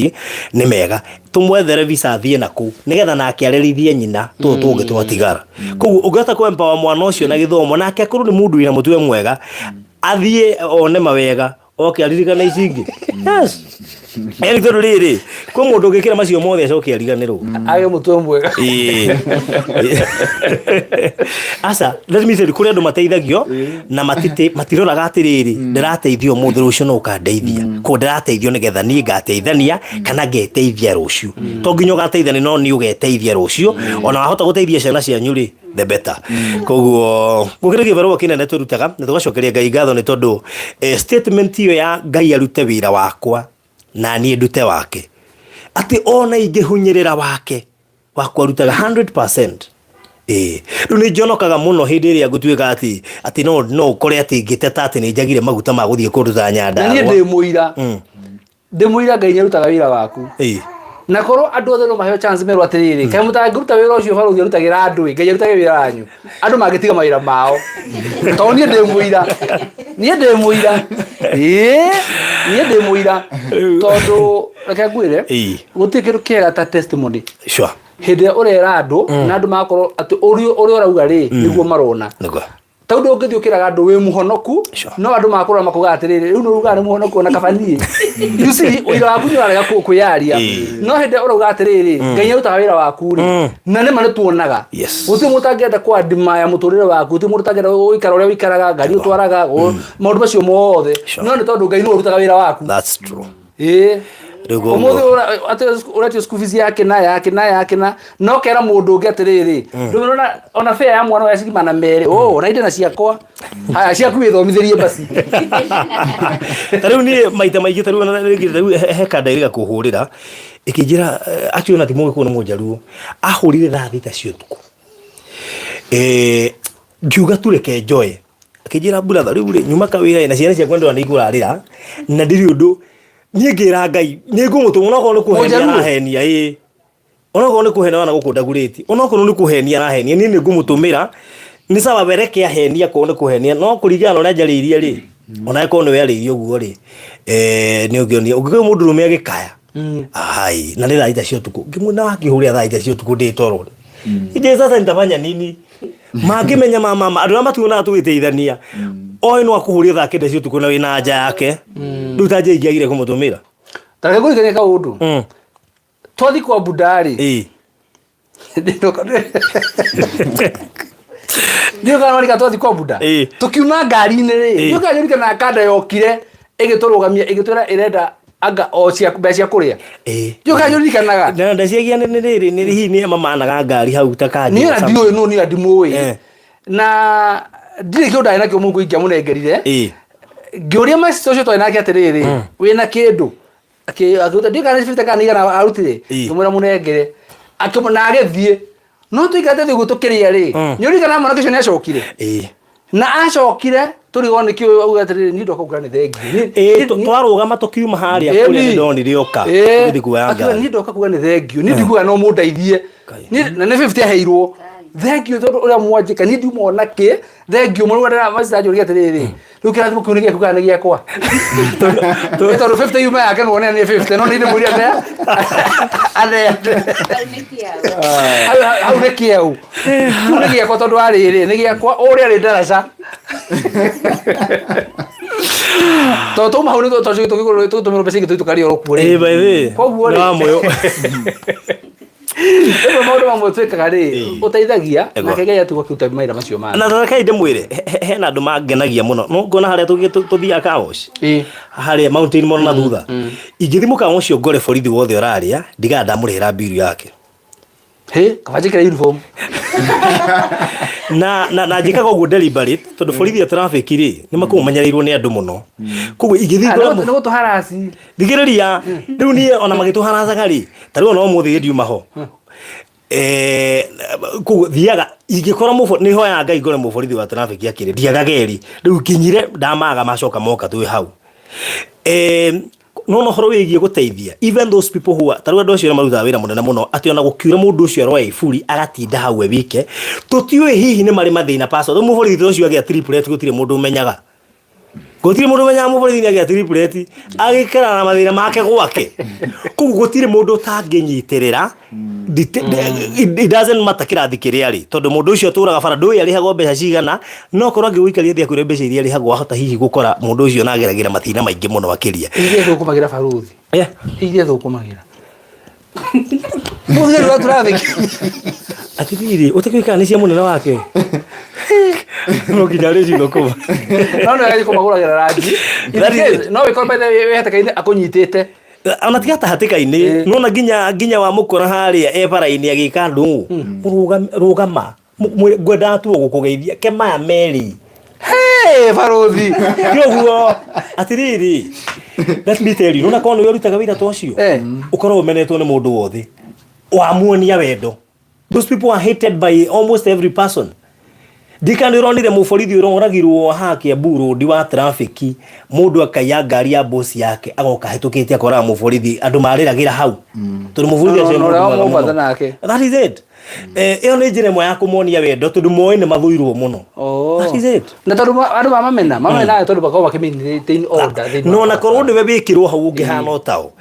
nĩ mega tũmwethere visa athiĩ na kũu nĩgetha nake arerithie nyina tũtũ tũngĩ twatigara koguo ũngĩhota kũ empower mwana ũcio na gĩthomo nake akorwo nĩ mũndũ wĩna mũtwe mwega athiĩ one mawega oke aririkane ici ingĩ yes. Yaani tondũ rĩrĩ, kwĩ mũndũ ũngĩkĩra macio mothe acoke ariganĩrwo. Age mũtwe mwega. Ĩĩ. Aca, let me tell you, kũrĩ andũ mateithagio na matiroraga atĩrĩrĩ, ndĩrateithio ũmũthĩ rũciũ no ũkandeithia. Koguo ndĩrateithio nĩgetha niĩ ngateithania kana ngeteithia rũciũ. To nginya ũgateithania no niĩ ũgeteithia rũciũ. Ona wahota gũteithia ciana cianyu rĩ, the better. Koguo gũkĩrĩ kĩbarũa kĩnene twĩrutaga na tũgacokeria Ngai ngatho nĩ tondũ statement ĩyo ya Ngai arute wĩra wakwa na niĩ ndute wake, atĩ ona ingĩhunyĩrĩra wake wakwa arutaga 100%. Ĩĩ, rĩu nĩ njonokaga mũno hĩndĩ ĩrĩa ngũtuĩka atĩ atĩ no no ũkore atĩ ngĩteta atĩ nĩ njagire maguta ma gũthiĩ kũndũ ta Na niĩ Nyandarũa. ndĩ mũira. Ndĩ mũira Ngai nĩarutaga wĩra waku. Ĩĩ. Na korwo andũ othe no maheo chance merwo atĩrĩrĩ, kaĩ mũtangĩruta wĩra ũcio barũthi arutagĩra andũ ĩ, Ngai arutage wĩra wanyu. Andũ mangĩtiga mawĩra mao. Tondũ niĩ ndĩ mũira. Niĩ ndĩ mũira. Ĩĩ, niĩ ndĩ mũira. Tondũ reke ngwĩre, Ĩĩ. gũtirĩ kĩndũ kĩega ta testimony. Sure. Hĩndĩ ĩrĩa ũrera andũ na andũ magakorwo atĩ ũrĩa ũrauga rĩ, nĩguo marona. Nĩguo. Tondũ ndũngĩthiĩ ũkĩraga andũ wĩ mũhonoku Sure. no andũ makũrora makuga atĩrĩrĩ rĩu nĩũrugaga nĩ mũhonoku ona kaba niĩ. You see, ũira waku nĩũrarega kwĩyaria. No hĩndĩ ĩrĩa ũrauga atĩrĩrĩ Ngai nĩarutaga wĩra waku rĩ, na nĩma nĩtuonaga. Yes. Gũtirĩ mũndũ ũtangĩenda kũ-admire mũtũrĩre waku, gũtirĩ mũndũ ũtangĩenda gũikara ũrĩa ũikaraga, ngari ũtwaraga, maũndũ macio mothe. Sure. No nĩ tondũ Ngai nĩwe ũrutaga wĩra waku. That's true. Ĩĩ. Rĩu koguo- Ũmũthĩ atĩ ũretio school fees ya kĩna ya kĩna ya kĩna no kera mũndũ ũngĩ atĩrĩrĩ ndũmĩra ona fare ya mwana wa ciringi 200 oh na inde na ciakwa haya ciaku wĩthomithĩrie basi. Ta rĩu niĩ maita maingĩ ta rĩu ona rĩngĩ ta rĩu he kanda ĩrĩga kũhũrĩra ĩkĩnjĩra actually ona ti Mũgĩkũyũ nĩ Mũnjaruo ahũrire thaa thita cia ũtukũ. Ngiuga tu reke njoe akĩnjĩra brother rĩu rĩ nyuma kawĩra na ciana ciakwa ndĩrona nĩ ikũrarĩra na ndirĩ ũndũ niĩ ngĩra Ngai nĩ ngũmũtũma onokorwo nĩ kũhenia Mũnjaruo? arahenia ĩĩ onokorwo nĩ kũhenia wana gũkũ ndagurĩti onokorwo nĩ kũhenia arahenia niĩ nĩ ngũmũtũmĩra nĩ sawa we reke ahenie akorwo nĩ kũhenia no kũringana na ũrĩa njarĩirie rĩ ona angĩkorwo nĩwe arĩirie ũguo rĩ nĩ ũngĩonire ũngĩkorwo mũndũrũme agĩkaya ai na nĩ thaa thita cia ũtukũ ngĩmwĩra wakĩhũrĩra thaa thita cia ũtukũ ndĩ toro ije sasa nitafanya nini mangĩmenya ma mama andũ arĩa matuonaga tũgĩteithania oĩ no akũhũrĩre thaa kenda cia ũtukũ na wĩna anja yake rĩu ta nja ingĩagire kũmũtũmĩra. Ta reke ngũririkanie kaũndũ. Twathi kwa Buda rĩ, ndiũĩ kana nĩwarika twathi kwa Buda. Tũkiuma ngari-inĩ rĩ, ndiũĩ kana nĩũririkanaga kanda yokire ĩgĩtũrũgamia ĩgĩtwĩra ĩrenda anga o cia mbeca cia kũrĩa. Ndiũĩ kana nĩũririkanaga. Na ndaciagia nĩ rĩrĩ nĩ hihi nĩ mamanaga ngari hau ta kanjũ. Niĩ ona ndiũĩ nũ, niĩ ona ndimũĩ. Na ndirĩ kĩndũ ndarĩ nakĩo mũhuko ingĩamũnengerire. Ngĩũria my sister ũcio twarĩ nake atĩrĩrĩ, wĩna kĩndũ? Akĩruta ndiũĩ kana nĩ 50 kana nĩ 100 arutire. Ngĩmwĩra mũnengere. Na agĩthiĩ. No tũikarĩte thĩ ũguo tũkĩrĩa rĩ, nĩũririkanaga mwanake ũcio nĩacokire? Na acokire tũrigwo nĩ kĩũ auga atĩrĩrĩ, niĩ ndoka gũkũra nĩ thengiũ. Ĩĩ, twarũgama tũkiuma harĩa kũrĩa nĩ ndonire oka tũgĩthiĩ kuoya Akiuga, ngari. niĩ ndoka kuga nĩ thengiũ, niĩ ndikuga no mũndeithie. Na nĩ 50 aheirwo. Thengiũ tondũ ũrĩa mwanjĩka, niĩ ndiuma ona kĩ, thengiũ mũno. Rĩu macicio anjũria atĩrĩrĩ, rĩu kĩrathimo kĩu nĩ gĩaku kana nĩ gĩakwa? Nĩ tondũ 50 yuma yake nĩwone nĩ 50, no nĩ ndĩmwĩre aneane. Hau nĩ kĩeu. Kĩu nĩ gĩakwa tondũ arĩrĩ, nĩ gĩakwa ũrĩa arĩ ndaraca. Tondũ twauma hau nĩ tũgĩtũmĩrwo mbeca ingĩ tũthiĩ tũkarĩe oro kuo rĩ. Ĩĩ, by the way, Koguo rĩ, nĩ wa mũyũ. Rĩmwe maũndũ mamwe twĩkaga rĩ, ũteithagia Ego. nake Ngai atigwo akĩruta mawĩra macio mangĩ. Na rekei ndĩmwĩre, hena andũ mangenagia mũno. No ngona harĩa tũthiaga car wash. Harĩa Mountain Mall na thutha. Ingĩthiĩ mũkawa ũcio ngore borithi wothe ũrarĩa, ndigaga ndamũrĩhĩra mbiru yake. Hĩ, kaba njĩkĩre uniform. Na njĩkaga ũguo deliberate tondũ borithi a traffic rĩ, nĩ makoragwo menyereirwo nĩ andũ mũno. Koguo ingĩthiĩ ngore Nĩ gũtũharaci. Thikĩrĩria, rĩu niĩ ona magĩtũharacaga rĩ, ta rĩu ona ũmũthĩ ndiuma ho. Koguo thiaga, ingĩkora nĩ hoyaga Ngai ngore mũborithi wa traffic akĩrĩ, ndiaga kerĩ. Rĩu nginyire ndamaga macoka moka twĩ hau. No na ũhoro wĩgiĩ gũteithia, even those people who are, ta rĩu andũ acio arĩa marutaga wĩra mũnene mũno, atĩ ona gũkiura mũndũ ũcio aroya iburi agatinda hau e wike, tũtiũĩ hihi nĩ marĩ mathĩna personal. Rĩu mũborithi ta ũcio agĩa triplet gũtirĩ mũndũ ũmenyaga. Gũtirĩ mũndũ ũmenyaga mũborithi nĩ agĩa triplet, agĩikara na mathĩna make gwake. Koguo gũtirĩ mũndũ ũtangĩnyitĩrĩra. It doesn't matter kĩrathi kĩrĩa arĩ, tondũ mũndũ ũcio atũraga bara ndũĩ arĩhagwo mbeca cigana, no korwo angĩgũikaria thĩ akwĩre mbeca iria arĩhagwo wahota hihi gũkora mũndũ ũcio ona ageragĩra mathĩna maingĩ mũno makĩria. Ithuĩ tũkũmagĩra barũthi. Yeah. Iria thũkũmagĩra. Mũthigari wa traffic. Atiriri, ũtakĩũĩ kana nĩ cia mũnene wake. No nginya rĩ cithũkũma. No nĩ wega kũmagũragĩra rangi. In That is case, it. no wĩkore by the way wĩ hatĩka-inĩ akũnyitĩte. Ona tiga ta hatĩka-inĩ, Eh. nona nginya nginya wamũkora harĩa e bara-inĩ agĩka ndũ, rũgama, ngwendaga tu gũkũgeithia, ke maya merĩ. Hey, barothi. Kĩoguo, atiriri, let me tell you, nona korwo nĩwe ũrutaga wĩra ta ũcio, Eh. ũkoragwo ũmenetwo nĩ mũndũ wothe. Wamuonia wendo. Those people are hated by almost every person. Ndikana ũronire mũborithi ũroragirwo haha Kiambu road wa traffic, mũndũ akaiya ngari ya boss yake agoka ahĩtũkĩte akoraga mũborithi, andũ marĩragĩra hau. Tondũ mũborithi No, acio nĩ no, mũndũ ũrĩa mwega wamũbatha mũno. nake. That is it. Eh, ĩyo nĩ njĩra ĩmwe ya kũmonia wendo tondũ moĩ nĩ mathũirwo mũno. Oh. That is it. Na tondũ andũ mamamena, mamamenaga tondũ makoragwo makĩ maintain order thĩinĩ wa no na korwo nĩwe wĩkĩrwo hau ũngĩhana o tao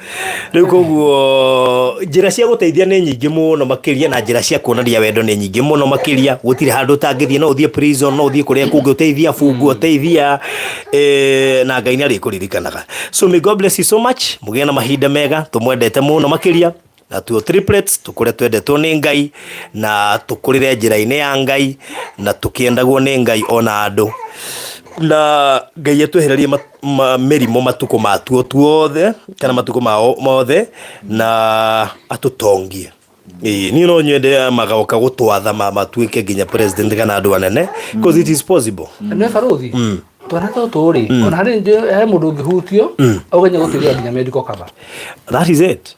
rĩu koguo njĩra cia gũteithia nĩ nyingĩ mũno makĩria na njĩra cia kuonania wendo nĩ nyingĩ mũno makĩria gũtirĩ handũ ũtangĩthiĩ no ũthiĩ prison no ũthiĩ kũrĩa kũngĩ ũteithia bungu ũteithia eh, na Ngai nĩ arĩkũririkanaga. So may God bless you so much, mũgĩe na mahinda mega, tũmwendete mũno makĩria na tuo triplets tukure twendetwo nĩ Ngai na tukurire njĩra-inĩ ya Ngai na tukiendagwo nĩ Ngai ona andũ na Ngai atwehererie mĩrimũ matukũ matuo tuothe kana matukũ mao mothe na atũtongie. Ĩĩ, niĩ no nyende magoka gũtwatha matuĩke nginya president kana andũ anene because it is possible. Nĩ barothi. Twana tũtũ rĩ, ona harĩ he mũndũ ũngĩhutio, auge nĩ gũtũigĩra nginya medical cover. That is it.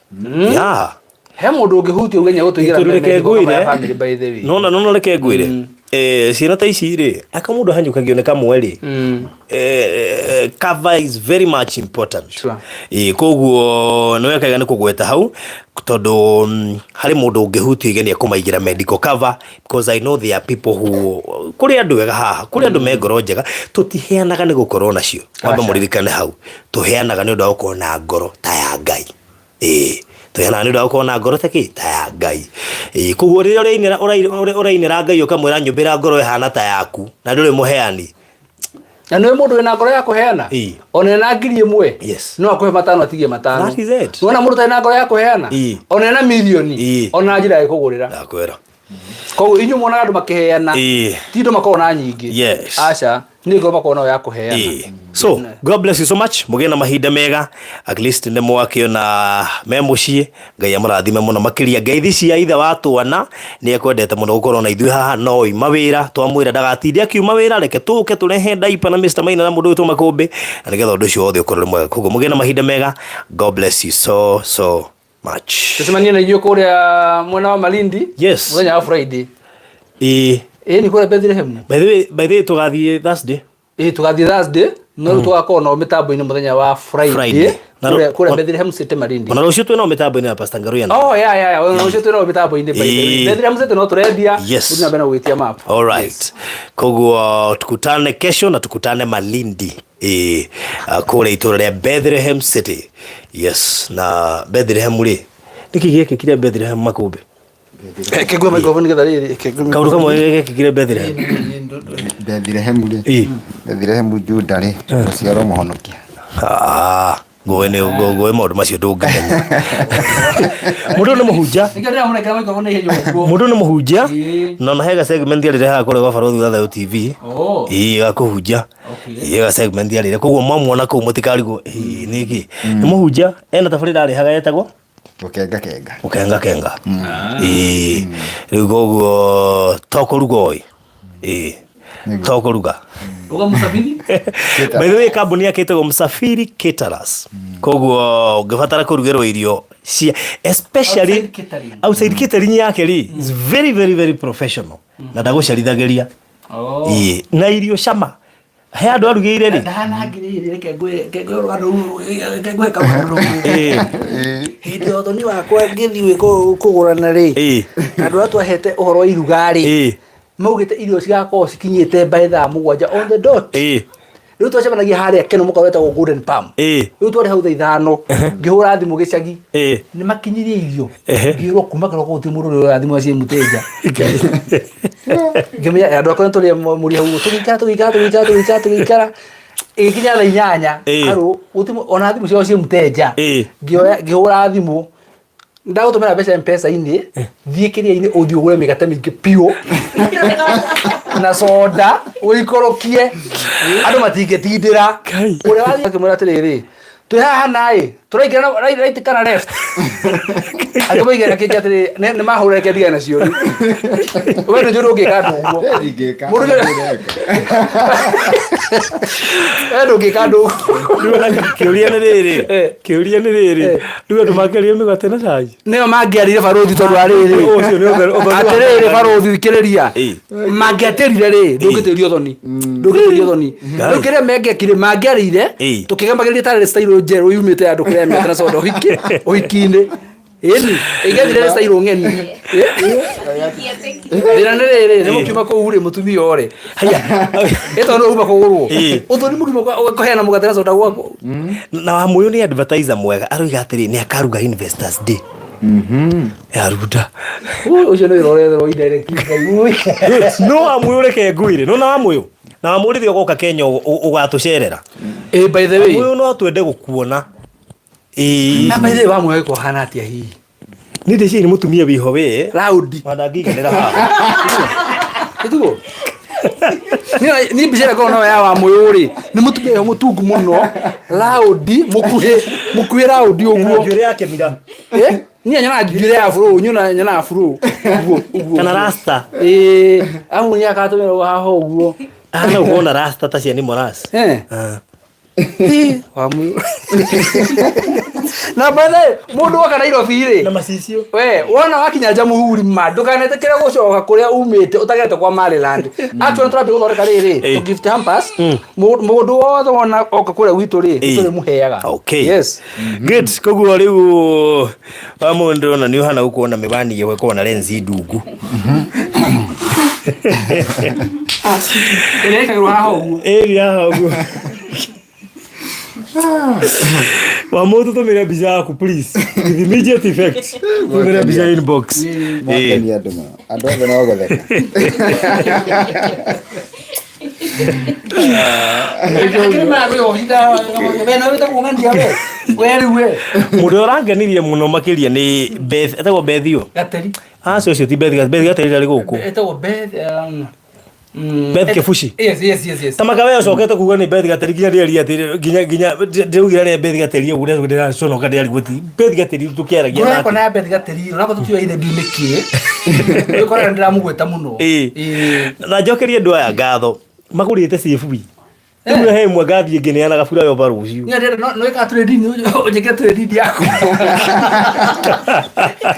Yeah. He mũndũ ũngĩhutio auge nĩ gũtũigĩra Tondũ reke medical cover ya ngwĩre family by the way. nona nona reke ngwĩre eh, ciana ta ici rĩ aka mũndũ ahanyũkagio nĩ kamwe rĩ eh, cover is very much important. Sure. Ĩĩ, koguo nĩ wekaiga nĩ kũgweta hau tondũ harĩ mũndũ ũngĩhutio igenia kũmaigĩra medical cover because I know there are people who kũrĩ andũ ega haha kũrĩ andũ me ngoro njega tũtiheanaga nĩ gũkorwo nacio wambe Aca. mũririkane hau tũheanaga nĩ ũndũ wa gũkorwo na ngoro ta ya Ngai. Ĩĩ, tũheanaga nĩ ũndũ wa gũkorwo na ngoro ta kĩ ta ya Ngai. Ĩĩ, koguo rĩrĩa ũrainĩra ũrainĩra Ngai ũkamwĩra nyũmbĩra ngoro ĩhana ta yaku na ndũrĩ mũheani. Na nĩ mũndũ wĩna ngoro ya kũheana Ĩĩ. ona ena 1,000 Yes. no akũhe 5 atigie 5. That is it. Nĩwona mũndũ ũtarĩ na ngoro ya kũheana Ĩĩ. ona ena mirioni Ĩĩ. ona njĩra ya kũgũrĩra. Ndakwĩra. Koguo inyuĩ muonaga andũ makĩheana Ĩĩ. ti andũ makoragwo na nyingĩ. Yes. Aca nĩ ngoro makoragwo nayo ya kũheana. Ĩĩ. So God bless you so much, mũgĩe na mahinda mega, at least nĩ mwakĩona me mũciĩ, Ngai amũrathime mũno makĩria. Ngeithi cia ithe wa twana nĩ ekwendete mũno gũkorwo na ithuĩ haha, no oima wĩra twamwĩra ndagatinde akiuma wĩra, reke tũke tũrehe ndaipa na Mr Maina na mũndũ wĩtwo Makũmbĩ na nĩgetha ũndũ ũcio wothe ũkorwo ũrĩ mwega. Koguo mũgĩe na mahinda mega, God bless you so so much. Tũcemanie na inyuĩ kũrĩa mwena wa Malindi. Yes. Mũthenya wa Friday. Ĩĩ. Ĩĩ nĩ kũrĩa Bethlehem. By the way, by the way tũgathiĩ Thursday. Ĩĩ tũgathiĩ Thursday no rĩu tũgakorwo nao mĩtambo-inĩ mũthenya wa Friday Friday. Na kũrĩa Bethlehem City Malindi. Ona rũciũ twĩ nao mĩtambo-inĩ ya Pastor Ngaruiya. Oh yeah yeah yeah. Ona rũciũ twĩ nao mĩtambo-inĩ by the way. Ĩĩ. Bethlehem City no tũrendia. Yes. Gũthiĩ na mbere na gwĩtia map. All right. Koguo tukutane kesho na tukutane Malindi. Ĩĩ, kũrĩa itũũra rĩa Bethlehem City. Yes, na Bethlehem rĩ, nĩkĩ gĩekĩkire Bethlehem Makũmbĩ? Reke ngwe microphone nĩgetha rĩrĩ, reke ngwe Kaũndũ kamwe gekĩkire Bethlehem. Bethlehem rĩ, Ĩĩ. Bethlehem Juda rĩ, gũciarwo mũhonokia. Ah, ngũĩ nĩ ngũĩ maũndũ macio ndũngĩmenya. Mũndũ nĩ mũhunjia. Nĩkĩo ndĩramũnengera microphone na ihenya ũguo. Mũndũ nĩ mũhunjia. Ĩĩ. Na ona he ga segment arĩrehaga kũrĩa gwa Barũthi wa Thayũ TV. Oh. Ĩĩ ga kũhunjia. Okay. Ĩĩ ga segment arĩre. Koguo mwamuona kũu mũtikarigwo ĩĩ nĩkĩ. Nĩ mũhunjia ena tabarĩra arĩhaga yetagwo Gũkenga kenga. Gũkenga kenga. Ĩĩ. Rĩu koguo to kũruga oĩ. Ĩĩ. To kũruga. Uga Msafiri? By the way, kambuni yake ĩtagwo Msafiri Caterers. Koguo ũngĩbatara kũrugĩrwo irio cia especially Outside catering. outside catering yake rĩ is very very very professional na ndagũcerithagĩria. Oh. Ĩĩ. Na irio cama. He andũ arugĩire rĩ. Ndahanangĩrĩire reke ngwĩre reke ngwĩre rũgano rũu reke ngwĩre karũgano rũu. Ĩĩ. Hĩndĩ ya ũthoni wakwa ngĩthiĩ kũgũrana rĩ Ĩĩ. andũ arĩa twahete ũhoro wa iruga rĩ Ĩĩ. maugĩte irio cigakorwo cikinyĩte by thaa 7 on the dot. Ĩĩ. Rĩu twacemanagia harĩa Keno mũkawa wetagwo Golden Palm. Ĩĩ. Rĩu twarĩ hau thaa 5 ngĩhũra thimũ gĩcagi Ĩĩ. nĩ makinyirie irio Ehe. ngĩrwo kuma kĩroko gũtirĩ mũndũ ũrĩa ũroya thimũ aciĩ mũteja ngĩmenya andũ akwa nĩ tũrĩa mũrĩ hau tũgĩikara tũgĩikara tũgĩikara tũgĩikara tũgĩikara Ĩgĩkinya thaa 8. Arũ ona thimũ ciao ciĩ mteja. Ngĩoya ngĩhũra thimũ, ndagũtũmĩra mbeca mpesa-inĩ, thiĩ kĩrĩa-inĩ, ũthiĩ ũgũre mĩgate mĩingĩ piũ na soda, ũikũrũkie, andũ matingĩtindĩra. Kai. Ũrĩa wathiĩ akĩmwĩra atĩrĩrĩ, twĩ haha naĩ tũraingĩra na right kana left? Akĩmũigĩra akĩnjĩra atĩrĩrĩ, nĩ mahũra, reke ndigane nacio rĩu. We nĩ njũĩ ndũngĩka andũ ũguo. Ndingĩka. Mũndũ we ndũngĩka andũ ũguo. Rĩu ona kĩũria nĩ rĩrĩ, kĩũria nĩ rĩrĩ, rĩu andũ makĩaria mĩgate na cai. Nĩo mangĩarire, barũthi, tondũ wa rĩrĩ. Ũcio nĩ ũtheri wa- Atĩrĩrĩ, barũthi, thikĩrĩria. Mangĩatĩrire rĩ, ndũngĩtĩrio thoni, ndũngĩtĩrio thoni. Rĩu kĩrĩa mengĩekire, mangĩarĩire tũkĩgemagĩrĩria tarĩ style njerũ yumĩte ya andũ kũrĩa mĩgate na soda ũhiki-inĩ, ĩni ĩngĩathire style ng'eni. Thĩna nĩ rĩrĩ, nĩ mũkiuma kũu rĩ, mũtumia ũrĩ Haya. ĩtondũ nĩ uma kũgũrwo ũthoni mũgima kũheana mũgate na soda gwaku. Na Wamũyũ nĩ advertiser mwega, aroiga atĩrĩ nĩ akaruga Investors Day ya Runda. Ũcio nĩ wĩra ũretherwo indirect, Ngai ui. No Wamũyũ, reke ngwĩre, no na Wamũyũ, na Wamũyũ, rĩrĩa ũgoka Kenya ũgatũcerera. Ĩ, by the way. Wamũyũ, no twende gũkuona. Ĩĩ. Na by the way, Wamũyũ agĩkorwo hana atĩa hihi? Nĩ ndĩciria nĩ mũtumia wĩho we. Raundi. Wandangĩiganĩra haha. Ĩtiguo niĩ mbica ĩrĩa ngoragwo nayo ya Wamũyũ rĩ, nĩ mũtumia wĩho mũtungu mũno, raundi, mũkuhĩ mũkuhĩ, raundi ũguo. Njuĩrĩ ya kĩmira. Eh, niĩ nyonaga njuĩrĩ ya bũrũ, nyonaga bũrũ ũguo ũguo. Kana rasta. Ĩĩ, amu nĩ akatũmĩra haha ũguo. Ahana ũguo na rasta ta cia Nimoras. Eh. Ah. Wamũyũ na by the way, mũndũ woka Nairobi rĩ, Na macicio. We wona wakinya Jamhuri, ma ndũkanetĩkĩre gũcoka kũrĩa umĩte ũtagete kwa Maryland. Actually, tũrambia gũthondeka rĩrĩ tũ gift hampers. Mũndũ wothe wona oka kũrĩa gwitũ rĩ, tũrĩmũheaga. Okay. Yes. Good. Koguo rĩu wa mũndũ ona nĩ ũhana gũkorwo na mĩwani ĩyo ĩkoragwo na lensi ndungu. Ĩrĩa ĩkagĩrwo haha ũguo. Ĩri haha ũguo. Wa mũndũ, tũmĩre mbica yaku please. With immediate effect. Tũmĩre mbica inbox. Ĩĩ. Mwakenia andũ mũno, andũ othe no gũtheka. Mũndũ ũrĩa ũrangenirie mũno makĩria nĩ Beth, etagwo Bethio. Gateri. Acio ũcio ti Beth, Beth Gateri ndarĩ gũkũ. Etagwo Beth Beth Kebuci. Yes. Tamaka we ũcokete kuga nĩ Beth Gateri, nginya ndĩaria atĩ nginya ndĩraugire nĩ Beth Gateri ũguo ndĩraconoka, ndĩrarigwo ti Beth Gateri tũkĩaragia Ngoro yakwa nake. na ya Beth Gateri, onakwa tũtiũĩ ithe ndiũ nĩkĩ. Ũkoraga ndĩramũgweta mũno. Ĩĩ. Na njokerie andũ aya ngatho magũrĩte cĩbui rĩu, he ĩmwe ngathiĩ ngĩneanaga bura yoba rũciũ. Niĩ ndĩrenda no ĩka trade ũnjĩke trade yaku.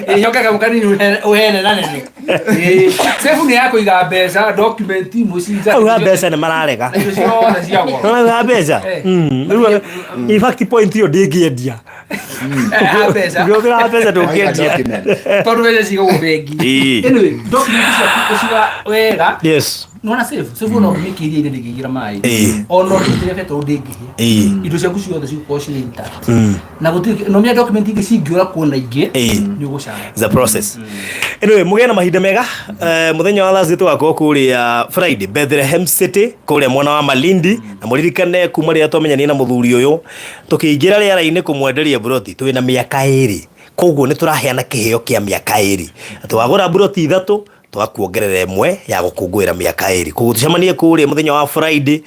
Ĩĩ, njoke kamũ kanini ũheane na nene. Ĩĩ, safe nĩ ya kũiga mbeca, document, mũcinga. Hau ha mbeca nĩ mararega. Indo ciothe cia goro. Hau ha mbeca. Rĩu in fact point ĩyo ndĩngĩendia. Ha mbeca. Ũngĩhũthĩra ha mbeca ndũngĩendia. Document. Tondũ mbeca cigagwo bengi. Anyway, document ciaku ũciga wega. Nona safe, safe ona ũngĩmĩkia iria-inĩ ndĩngĩingĩra maĩ. Ona ũngĩitĩrĩria betũrũ ndĩngĩhĩa. Indo ciaku ciothe cigũkorwo cirĩ intact. Na gũtirĩ nomia document ingĩ cingĩũra kuona ingĩ, nĩ ũgũcaya. It's a process. Anyway, mũgĩe na mahinda mega. Mũthenya wa Thursday tũgakorwo kũrĩa Friday Bethlehem City kũrĩa mwena wa Malindi, na mũririkane kuma rĩrĩa twamenyanire na mũthuri ũyũ tũkĩingĩra rĩera-inĩ kũmwenderia buroti twĩna mĩaka 2, koguo nĩ tũraheana kĩheo kĩa mĩaka 2, atĩ wagũra buroti ithatũ twakuongerera ĩmwe ya gũkũngũĩra mĩaka 2. Koguo tũcemanie kũrĩa mũthenya wa Friday,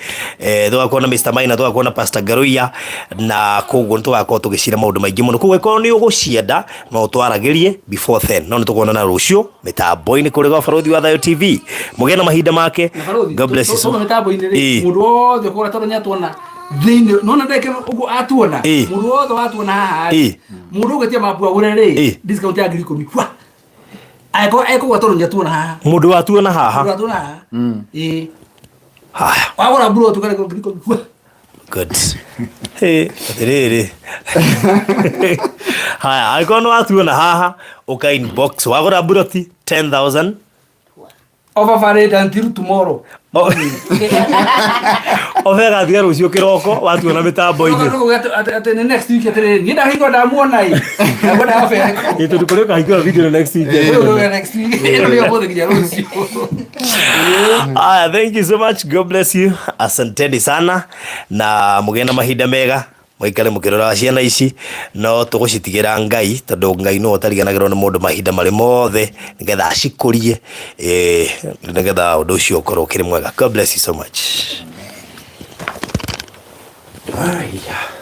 tũgakorwo na Mr Maina, tũgakorwo na Pastor Garuia, na koguo nĩ tũgakorwo tũgĩcira maũndũ maingĩ mũno. Koguo ĩkorwo nĩ ũgũcienda no ũtwaragĩrie before then, no nĩ tũkuonana rũciũ mĩtambo-inĩ kũrĩa gwa Barũthi wa Thayũ TV. Mũgĩe na mahinda make. God bless you so. Tũma mĩtambo-inĩ rĩ, mũndũ wothe ũkũgũra, tondũ nĩatuona thĩinĩ, nona ndagĩka ũguo atuona, mũndũ wothe watuona haha rĩ, mũndũ ũgĩtia mapu agũre rĩ, discount ya 10,000 hwa angĩkorwo ekũgũra tondũ nĩatuona haha. Mũndũ watuona haha. Mũndũ watuona haha, ĩĩ. Haya. Wagũra mburoti ũkarengwo 10,000 hwa. Good. Hey, atĩrĩrĩ. Haya, angĩkorwo nĩ watuona haha, ũka inbox wagũra mburoti 10,000 Offer valid until tomorrow. Obe agatiga rũciũ kĩroko watuona mĩtambo-inĩ. Atĩ nĩ next week atĩrĩrĩ niĩ ndahingwo ndamuona ĩ ndamuona obe. Ĩ tondũ kũrĩ ũkahingũra video next week. Next week ĩno nĩyo mũthĩ nginya rũciũ. Aya, thank you so much. God bless you. Asanteni sana na mũgĩe na mahinda mega. Mũikare mũkĩroraga ciana ici, no tũgũcitigĩra Ngai, tondũ Ngai nĩwe ũtariganagĩrwo nĩ mũndũ mahinda marĩ mothe, nĩgetha acikũrie, nĩgetha ũndũ ũcio ũkorwo ũkĩrĩ mwega. God bless you so much. Aya.